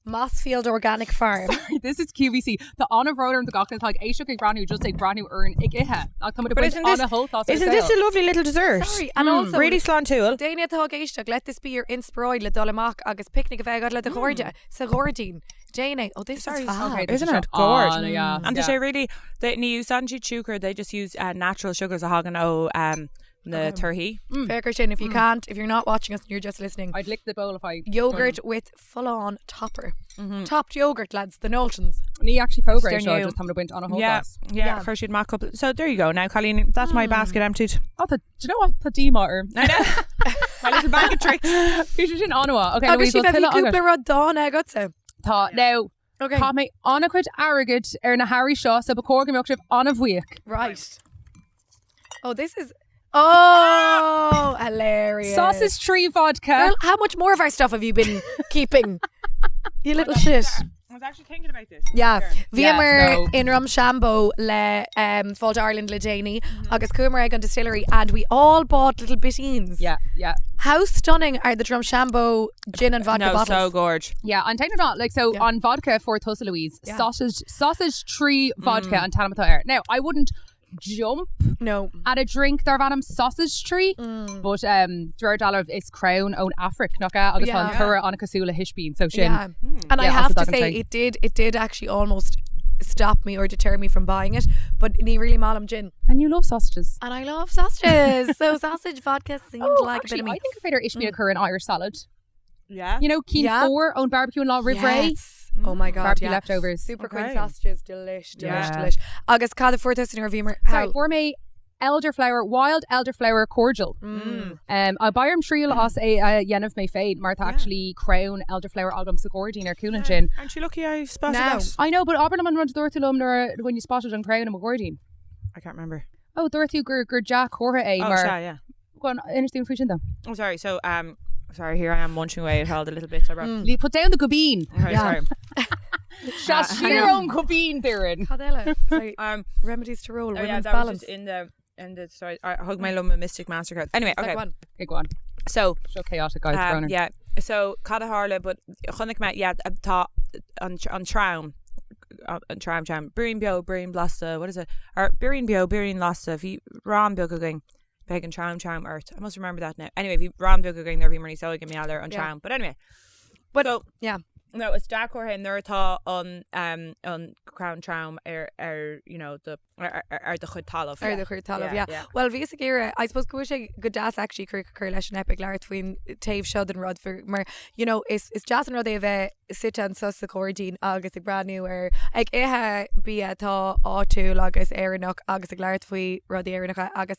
Mossfield Organic Farm. This is QVC. Tá an-bhrón orm do gach duine atá ag éisteacht ag breathnú just ag breathnú orainn ag ithe. Ach tá muid ag But baint isn't this, an-shult as ár isn't this saol. a lovely little dessert? Sorry, and also Really sláintiúil. Daoine atá ag éisteacht, let this be your inspioráid le dul amach agus picnic a bheith agat le do chairde sa ghairdín. Déan é. Oh, this Sorry, is fab. Okay, Isn't this it gorge? an-dheas, And tá yeah. sé really, they, ní úsáideann siad siúcra, they just use uh, natural sugars a thagann ó um, na torthaí. Féach air sin, if you can't, if you're not watching us and you're just listening, I'd lick the bowl if I yogurt with full-on topper. Topped yogurt, lads, the Knowltons. Ní actually fógra They're seo new. just tá muid ag baint an-shult Yeah, as. yeah, Yeah. chuir siad amach cúpla. So there you go. Now, Colleen, that's my basket emptied. Oh, tá, do you know what? Tá díomá orm. I know. my little bag of tricks. Bhí sé sin an-mhaith. Okay, Agus Louise, sí bhfuil bheith tuilleadh agat? cúpla rud dána agatsa. Tá, now, Okay. Chaith mé an-chuid airgid ar na hearraí seo so ba chóir go mbeadh sibh an-bhuíoch. Right. Oh, this is oh hilarious. Sausage tree vodka. Girl, how much more of our stuff have you been keeping? You little shit. I was actually thinking about this. Yeah. Bhíomar Yeah, so- in Drumshanbo le um, Fáilte Ireland le déanaí agus chuamar ag an distillery and we all bought little bitteens. Yeah, yeah. How stunning are the Drumshanbo gin and vodka No, bottles? so gorge. Yeah, an t-aon not like so Yeah. an vodka fuair tusa Louise Yeah. sausage sausage tree vodka an t-ainm atá air. Now I wouldn't jump No. at a drink darb ainm sausage tree Mm. but um, de réir dealraimh is crann ón Afraic nach ea agus tá an Yeah. toradh an-chosúil le hispín so sin Yeah. And I Yeah, have as a to dog say and it did it did actually almost stop me or deter me from buying it, but ní really maith liom gin. and you love sausages. And I love sausages. so sausage vodka seemed Oh, like actually, a bit of me. I think gur féidir ispín a chur in Irish salad. Yeah. You know, cinn Yeah. fómhair ón barbecue an lá roimh ré. Yes. Oh my god, Barbecue yeah. leftovers. Super Okay. queen sausages, delish, delish, Yeah. delish. Agus cad a fuair tusa nuair a bhíomar Sorry, fuair mé elderflower, wild elderflower cordial. Mm. Um, beidh orm triail as é a dhéanamh mé féin mar tá actually crann elderflower agam sa ghairdín ar cúl ansin. Aren't you lucky I spotted Now. that? I know, but abair liom an rud a dúirt tú liom nuair a- when you spotted an crann i mo ghairdín. I can't remember. Oh, dúirt tú gur gur dea-chomhartha é Oh, mar sea, yeah. Go on, inis dúinn faoi sin dom. Oh, sorry. So, um, sorry, here I am munching away at all the little bits I brought. Lee, put down the gubbeen. Okay, Yeah. sorry. Seas siar ón gubbeen, Doireann. Cad eile? Sorry, Um, remedies to roll, oh, yeah, women's that was balance. just in the in the sorry, I hug my liom a Mystic Mastercard. Anyway, okay. Like one. Okay, go on. So, Seo chaotic guys, um, um, yeah. So cad a tharla, but chonaic mé yeah, tá an an tram an tram tram Braon beo braon blasta what is it or Braon beo braon lasta bhí rann beag againn beidh an tram tram ort I must remember that now anyway bhí rann beag againn nuair a bhíomar níos óige mar gheall ar an Yeah. tram but anyway But so yeah. No, is dea-chomhartha nuair atá an um, an crann trom ar ar you know do ar, ar, ar do chuid talamh. Ar do chuid talamh, yeah. yeah. Well, bhíos ag iarraidh, I suppose go bhfuil sé go deas actually críoch a chur leis an ep ag labhairt faoin taobh seo den rud for, mar, you know, is, is deas an rud é a bheith suite anso sa ghairdín agus ag breathnú ar, ag ithe bia atá áitiúil agus Éireannach agus ag labhairt faoi rudaí Éireannacha agus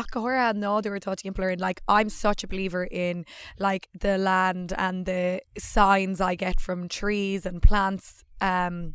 ach go háirithe an nádúr atá timpeall orainn like I'm such a believer in like the land and the signs I get from trees and plants um,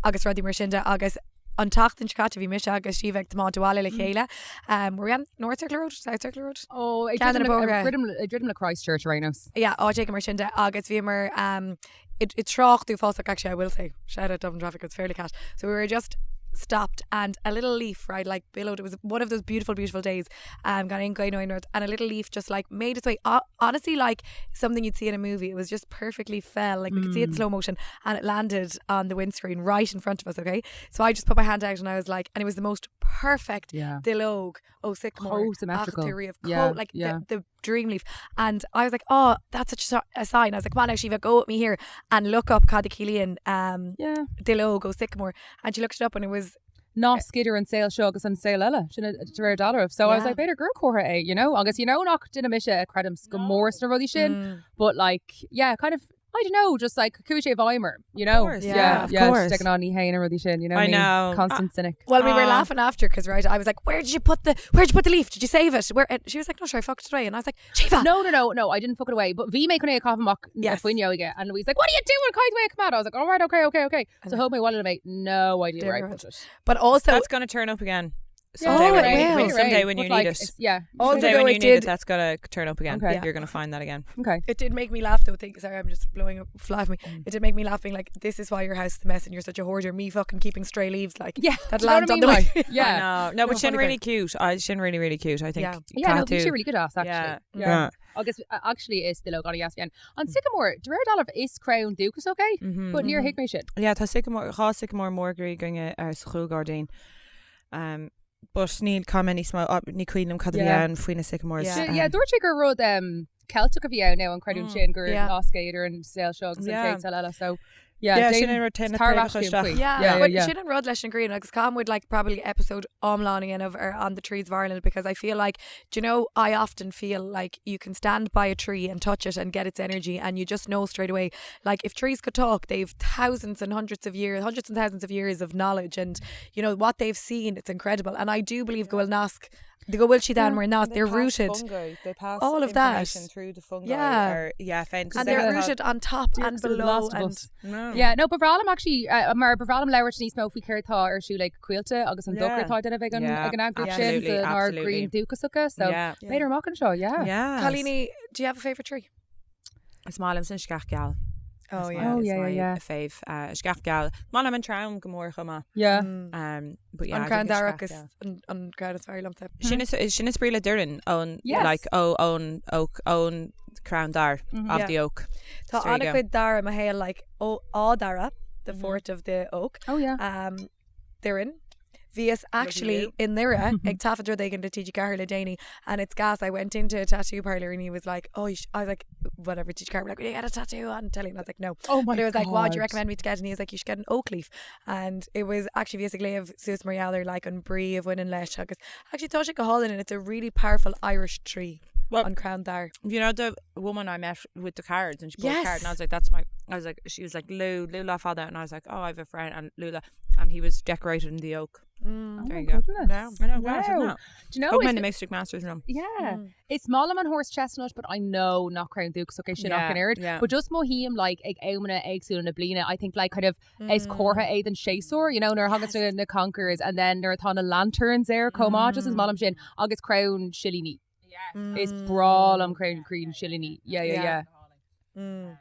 agus rudaí mar sin de agus an tseachtain seo caite bhí mise agus Síomha ag tiomáint abhaile le chéile. Um, were we on North Circular Road, South Circular Road? Oh, ag Ceann de na druidim le- bóithre. ag druidim le- ag druidim le Christchurch ar aon nós. Yeah, áit éigin mar sin de agus bhíomar um, i, i trácht uafásach actually I will say shout out Dublin traffic it's fairly cat so we were just stopped and a little leaf right like billowed it was one of those beautiful beautiful days um gan aon ghaoth nó aon rud and a little leaf just like made its way honestly like something you'd see in a movie it was just perfectly fell like we could see it in slow motion and it landed on the windscreen right in front of us okay so I just put my hand out and I was like and it was the most perfect Yeah. duilleog ó sycamore Chomh symmetrical. ach tú riamh Yeah, like yeah. the, the dream leaf. And I was like, oh, that's such a, a sign. I was like, come on now, Shiva, go with me here and look up cad a chiallaíonn um, Yeah. duilleog ó sycamore. And she looked it up and it was Nasc idir an saol seo agus an saol eile, sin de réir dealraimh. So I was Yeah. like, b'fhéidir gur comhartha é, you know? Agus you know nach duine mise a chreideann go mór sna rudaí sin, Mm. but like, yeah, kind of, I don't know, just like chuaigh sé i bhfeidhm orm, you know? course, Yeah, yeah, of yeah, course. Just ag an ní haon na rudaí sin, you know I me, know. Constant cynic. Well, we were Aw. laughing after because right, I was like, "Where did you put the? Where did you put the leaf? Did you save it?" Where? And she was like, "No, sure, I fucked it away." And I was like, "Shiva, No, no, no, no, I didn't fuck it away. But bhí mé chun é a chaitheamh amach Yes. fuinneoige and Louise like, what are you doing? Kind way come out. I was like, all right, okay, okay, okay. So thóg mé abhaile mé, no idea where I Different. put it. But also, That's gonna turn up again. Yeah, Someday, Oh, when, it you, will. when, someday when But you like, need it. it's- Yeah. Also, Someday though, when it you need it, did- that's gonna turn up again. Okay. Yeah. You're gonna find that again. Okay. It did make me laugh though. Think, sorry, I'm just blowing up fly for me. Mm. It did make me laugh, being like, "This is why your house is the mess, and you're such a hoarder." Me fucking keeping stray leaves, like Yeah. that Do you know land what I on the mean? way. Like, yeah. I know. No, but No, Shin funny really cute. I Shin really really cute. I think. Yeah. Yeah, no, Cathú. bhí sé really good ass actually. Yeah. Yeah. Agus uh, actually is duilleog an-deas An sycamore, de réir dealraimh is crann dúchasach é, Mhm. but níor thuig mé sin. Yeah, tá sycamore dhá sycamore mór groí againne ar sa chúlghairdín. Um, but níl cam níos mó ah, ní cuimhin liom cad a bhí Yeah. ann faoi na sycamores. Yeah. Yeah, yeah, dúirt sé gur rud um, Ceilteach a bhí ann now an creidiúint sin gur Yeah. nasc é idir an saol seo agus an Yeah. chéad saol eile so yeah, Yeah, déan- sin an rud téann na tar préamhacha ais chugainn isteach. faoi. Yeah, yeah, yeah, but yeah. sin an rud leis an ghrian agus caithfidh muid like probably episode iomlán a dhéanamh ar on the trees of Ireland because I feel like do you know I often feel like you can stand by a tree and touch it and get its energy and you just know straight away like if trees could talk they've thousands and hundreds of years hundreds and thousands of years of knowledge and you know what they've seen it's incredible and I do believe go bhfuil nasc go bhfuil siad ann mar nasc they're rooted Fungi. They pass All of that. information through the fungi. Yeah. Or, yeah, fence. and they're Yeah. rooted on top and Because of the below Last of and Us. No. Yeah, no, ba bhreá liom actually uh, mar ba bhreá liom labhairt níos mó faoi céard atá ar siúl ag Coillte agus an Yeah. dochar atá á dhéanamh ag an Yeah, ag an eagraíocht sin absolutely, dár absolutely. gcrainn dúchasacha so Yeah. b'fhéidir amach anseo, yeah. Yeah. Cailíní do you have a favourite tree? Is maith liom an sceach gheal. Oh Is yeah. my- Oh, is yeah, yeah, my yeah. Fave. Uh, sceach gheal. Maith liom an trom go mór chomh maith. Yeah. Um, but yeah, An I crann think an darach sceach is gheal. an an crann is fearr liomsa. Sin is sin is brí le doireann ón Yes. like ó ón oak ón crann dair of Yeah. the oak. Tá There you go. an-chuid dara i mo shaol like ó Áth Dara, the fort of the oak. Oh yeah. Um, Doireann. Bhíos actually i nDoire ag taifead rud éigin do TG4 le déanaí and it's gas. I went into a tattoo parlor and he was like, oh, you sh-. I was like, whatever, TG4 were like, will you get a tattoo on telly? And I was like, no. Oh my But it was like, what do you God. recommend me to get? And he was like, you should get an oak leaf. And it was actually bhíos ag léamh suas mar gheall ar like an brí a bhaineann leis agus actually tá sé go hálainn and it's a really powerful Irish tree Well- an crann dair. You know the woman I met with the cards and she pulled a card and I Yes. was like, that's my I was like she was like Lou Lula father and I was like, oh I have a friend and Lula and he was decorated in the oak. Oh There my you go. goodness. Yeah, I know, wow, isn't Wow. it? Do you know Hope it's the Mystic Masters room. Yeah. Is maith liom an horse chestnut, but I know nach crann dúchasach é sin Yeah, ach an oiread. yeah. But just mothaím like ag amanna éagsúla na bliana, I think like kind of is comhartha é den séasúr, you know, nuair a thagann na na conkers and then nuair atá na lanterns air chomh maith, just is maith liom sin agus crann silíní. Is breá liom crann crann silíní. Yeah, yeah, Yeah. yeah.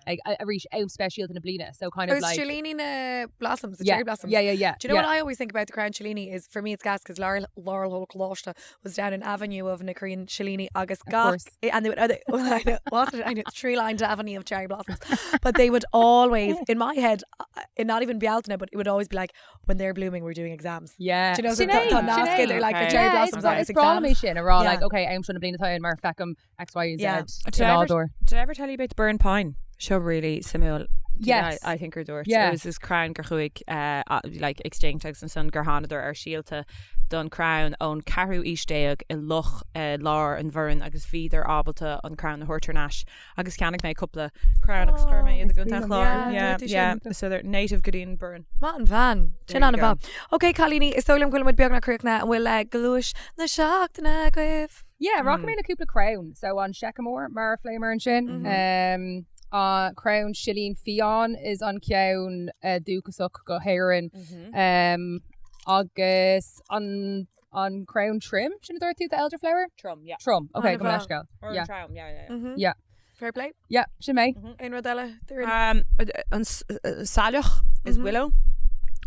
Ag arís am speisialta na bliana, so kind of Is like silíní na blossoms, the yeah, cherry blossoms. yeah, yeah, yeah. Do you know yeah. what I always think about the crann silíní is for me it's gas because Laurel Laurel Hill Coláiste was down an avenue of na crainn silíní agus gach course. and they would oh, they, well, I know, wasn't it? I know tree lined avenue of cherry blossoms but they would always in my head uh, in not even Bealtaine but it would always be like when they're blooming we're doing exams Yeah. Do you know so Sin é, tá sin nasc é. idir like the Okay. cherry Yeah, blossoms it's, agus it's breá liom é exams sin a rá Yeah. like okay am seo na bliana atá ann mar feicim X Y Z Yeah. Did in I ever, nádúr. did I ever tell you about the Burren Pine? Seo really suimiúil. Did Yes. I, I think gur dúirt. Yeah. It was this crann gur chuaigh uh, uh, like extinct agus ansan gur thánadar ar síolta don crann ón ceathrú haois déag i loch uh, lár an Bhoirinn agus bhíodar ábalta an crann a thabhairt thar n-ais agus cheannaigh mé cúpla crann agus chuir mé iad i gContae an Chláir. Yeah, Yeah, dúirt tú yeah. sin. So they're native go dtí an Burren. Maith an bhean. Sin There you an bha. Ok cailíní is dóigh liom go bhfuil muid beagnach críochnaithe an bhfuil uh, gluais na seachtaine agaibh. Yeah, rachaidh mé le cúpla crann. So an sycamore mar a phléamar ansin. Um, uh, crann silín fiáin is an ceann uh, dúchasach go hÉirinn. Um, agus an an crann trim sin a dúirt tú the elderflower? Trom, yeah. Trom. Okay, An go bha. leisceal. Or Yeah. trom, yeah, yeah. yeah. Yeah. Fair play. Yeah, sin mé. Aon rud eile? Doireann? Um, an s- uh, saileach is willow.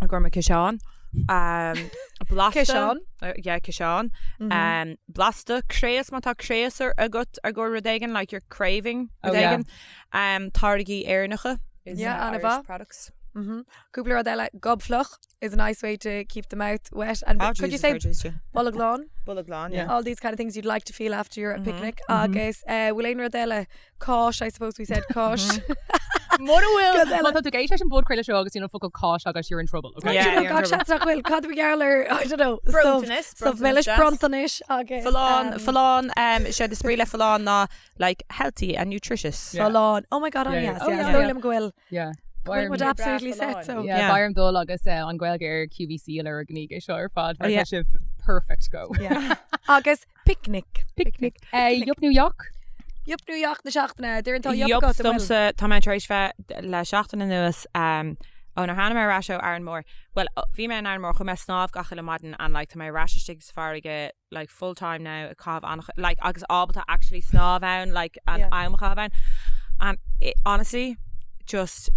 An gorma ciseán. Um, blasta. Ciseán. Uh, yeah, ciseán. Um, blasta craos má tá craos ar agat ar go rud éigin, like you're craving Oh, rud yeah. éigin. Um, táirgí Éireannacha is Yeah, uh, an Irish bha. products. Cúpla rud eile, gob fliuch is a nice way to keep the mouth wet and Oh, could you Jesus, say fair juice, yeah. bolg lán? Bolg lán, yeah. All these kind of things you'd like to feel after you're at a picnic. Agus eh, bhfuil aon rud eile? Cáis, I suppose we said cáis. Mura bhfuil Cad eile? má tá tú ag éisteacht leis an bpodchraoladh seo agus níl an focal cáis agat you're in trouble, okay? Yeah, You know, you're in gach trouble. seans nach bhfuil cad a gheall ar I don't know Bronntanas, subh bronntanas milis deas. bronntanais agus Folláin, um, folláin, um, sé is brí le folláin ná like healthy and nutritious. Yeah. Folláin. Oh my god, Yeah, an-deas. yeah. Oh, Yeah, yeah, is dóigh yeah. liom go bhfuil Yeah. go bhfuil muid absolutely set so. Yeah, Yeah. Beidh orm dul agus eh, an Ghaeilge ar QVC a lorg i ndiaidh seo ar fad mar Oh, yeah. tá sibh perfect go. Yeah. Agus picnic. Picnic. Eh, Yup nó yuck? Yup nó yuck na seachtaine, Doireann tá yup Yup agat an bhfuil? domsa tá mé tar éis bheith le seachtain anuas um, ó nuair tháinig mé ar ais ó Árainn Mhór. Well, bhí mé in Árainn Mhór, chuaigh mé snámh gach uile maidin and like tá mé ar ais istigh sa farraige like full time now ag caitheamh an like agus ábalta actually snámh ann like an Yeah. am a chaitheamh ann and it, honestly just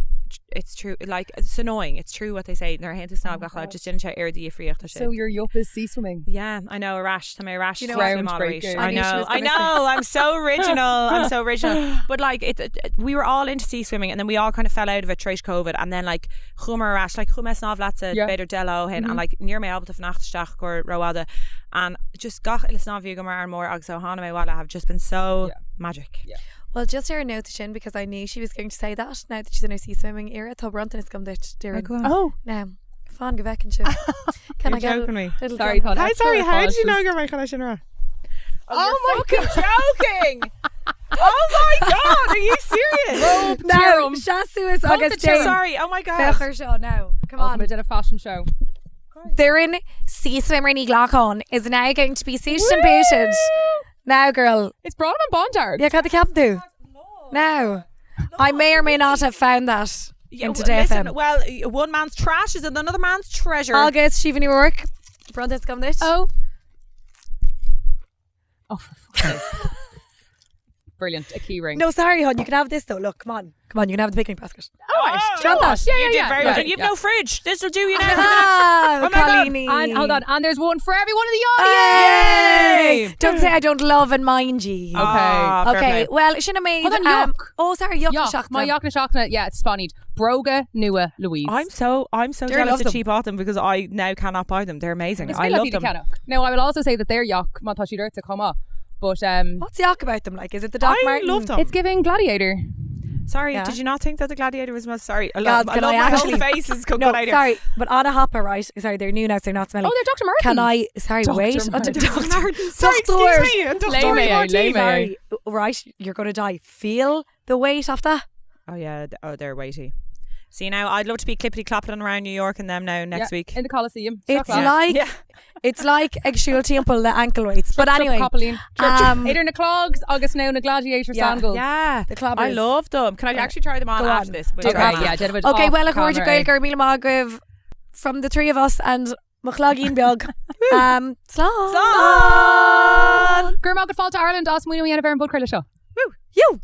it's true like it's annoying it's true what they say nuair a théann tú snámh gach lá just déanann sé oiread difríocht tá sé So your yup is sea swimming. Yeah, I know ar ais tá mé ar ais You know sa swim what? arís. Groundbreaking. I I knew she know was I gonna say- know I'm so original I'm so original but like it, it, we were all into sea swimming and then we all kind of fell out of it tar éis COVID and then like chuamar ar ais like chuaigh mé snámh leatsa Yeah. b'fhéidir deich lá ó shin and like ní raibh mé ábalta fanacht isteach go rófhada and just gach uile snámh a bhí agam ar Árainn Mhór agus ó tháinig mé abhaile have just been so Yeah. magic. Yeah. Well, just ar an nóta sin because I knew she was going to say that now that she's in her sea swimming era tá bronntanas agam duit Doireann. Oh, Now, fan go bhfeiceann sibh. Can You're I get a joking me. little Sorry, drum? tá Hi, sorry, extra how did you know fáilte. gur mé chun sin rá? Oh, you're fucking joking! Oh my god, are you serious? Now, seas suas agus Jane. Sorry, oh my god. Féach ar seo now. Come Oh, on. muid at a fashion show. Doireann sea swimmer Ní Ghlacáin is now going to be suited and booted. Now, girl. It's brought on Bondarg. Yeah, cad a cheapann tú? Now, I may or may not have found that Yeah, in well, Today listen, FM. well, one man's trash is another man's treasure. Agus Síomha Ní Ruairc, bronntanas agam duit. Oh. Oh, for fuck's sake. Brilliant. A key ring. No, sorry, hon. You can have this though. Look, come on. Come on, you can have the picnic basket. Oh, right. Do you want that? Yeah, yeah, You did yeah. very yeah, well. You've yeah. no fridge. This will do you now. for the next- Ah, Oh my God. Colleen. And hold on, and there's one for everyone in the audience. Yay! Don't say I don't love and mind ye. Okay. Ah, fair Okay, play. well, sin an méid. Hold on, yuck. Oh, sorry, yuck, Yuck, na my seachtaine. yuck na seachtaine. Yeah, it's Spanish. Broga Nua Louise. I'm so I'm so Doireann jealous loves that them. she bought them because I now cannot buy them. They're amazing. It's I been love them. Ceannach. Now I will also say that they're yuck. Má tá siad ortsa chomh maith. But um, What's yuck about them? Like, is it the Doc I Martin? love them. it's giving Gladiator. Sorry, Yeah. did you not think that the Gladiator was most sorry? I love, Gals, I can love I my actually- whole face is No, Gladiator. sorry, but on a hopper, right? Sorry, they're new now, so they're not smelly. Oh, they're Dr. Martens. Can I? Sorry, Dr. wait. Martens. Dr. Martens. Sorry, Dr. excuse me. And Dr. Lay me, Martens. lay me. Sorry, right? You're gonna die. Feel the weight of that. Oh yeah, th- oh they're weighty. See now, I'd love to be clippity clopping around New York and them now next Yeah, week. in the Coliseum. It's Seo like Yeah. it's like ag siúl timpeall le ankle weights. But anyway, Coppaleen. um, Idir na clogs agus now na Gladiator Yeah. sandals. Yeah, The clobbers. I love them. Can I actually try them on Go after on. this? We'll Do try Okay, them yeah, on. déanfaimid Okay, off well, a chairde camera é. Gael go raibh míle maith agaibh from the three of us and mo chloigín beag. Um, slán. Slán! Gur maith go Fáilte Ireland as maoiniú a dhéanamh ar an bpodchraoladh seo. You.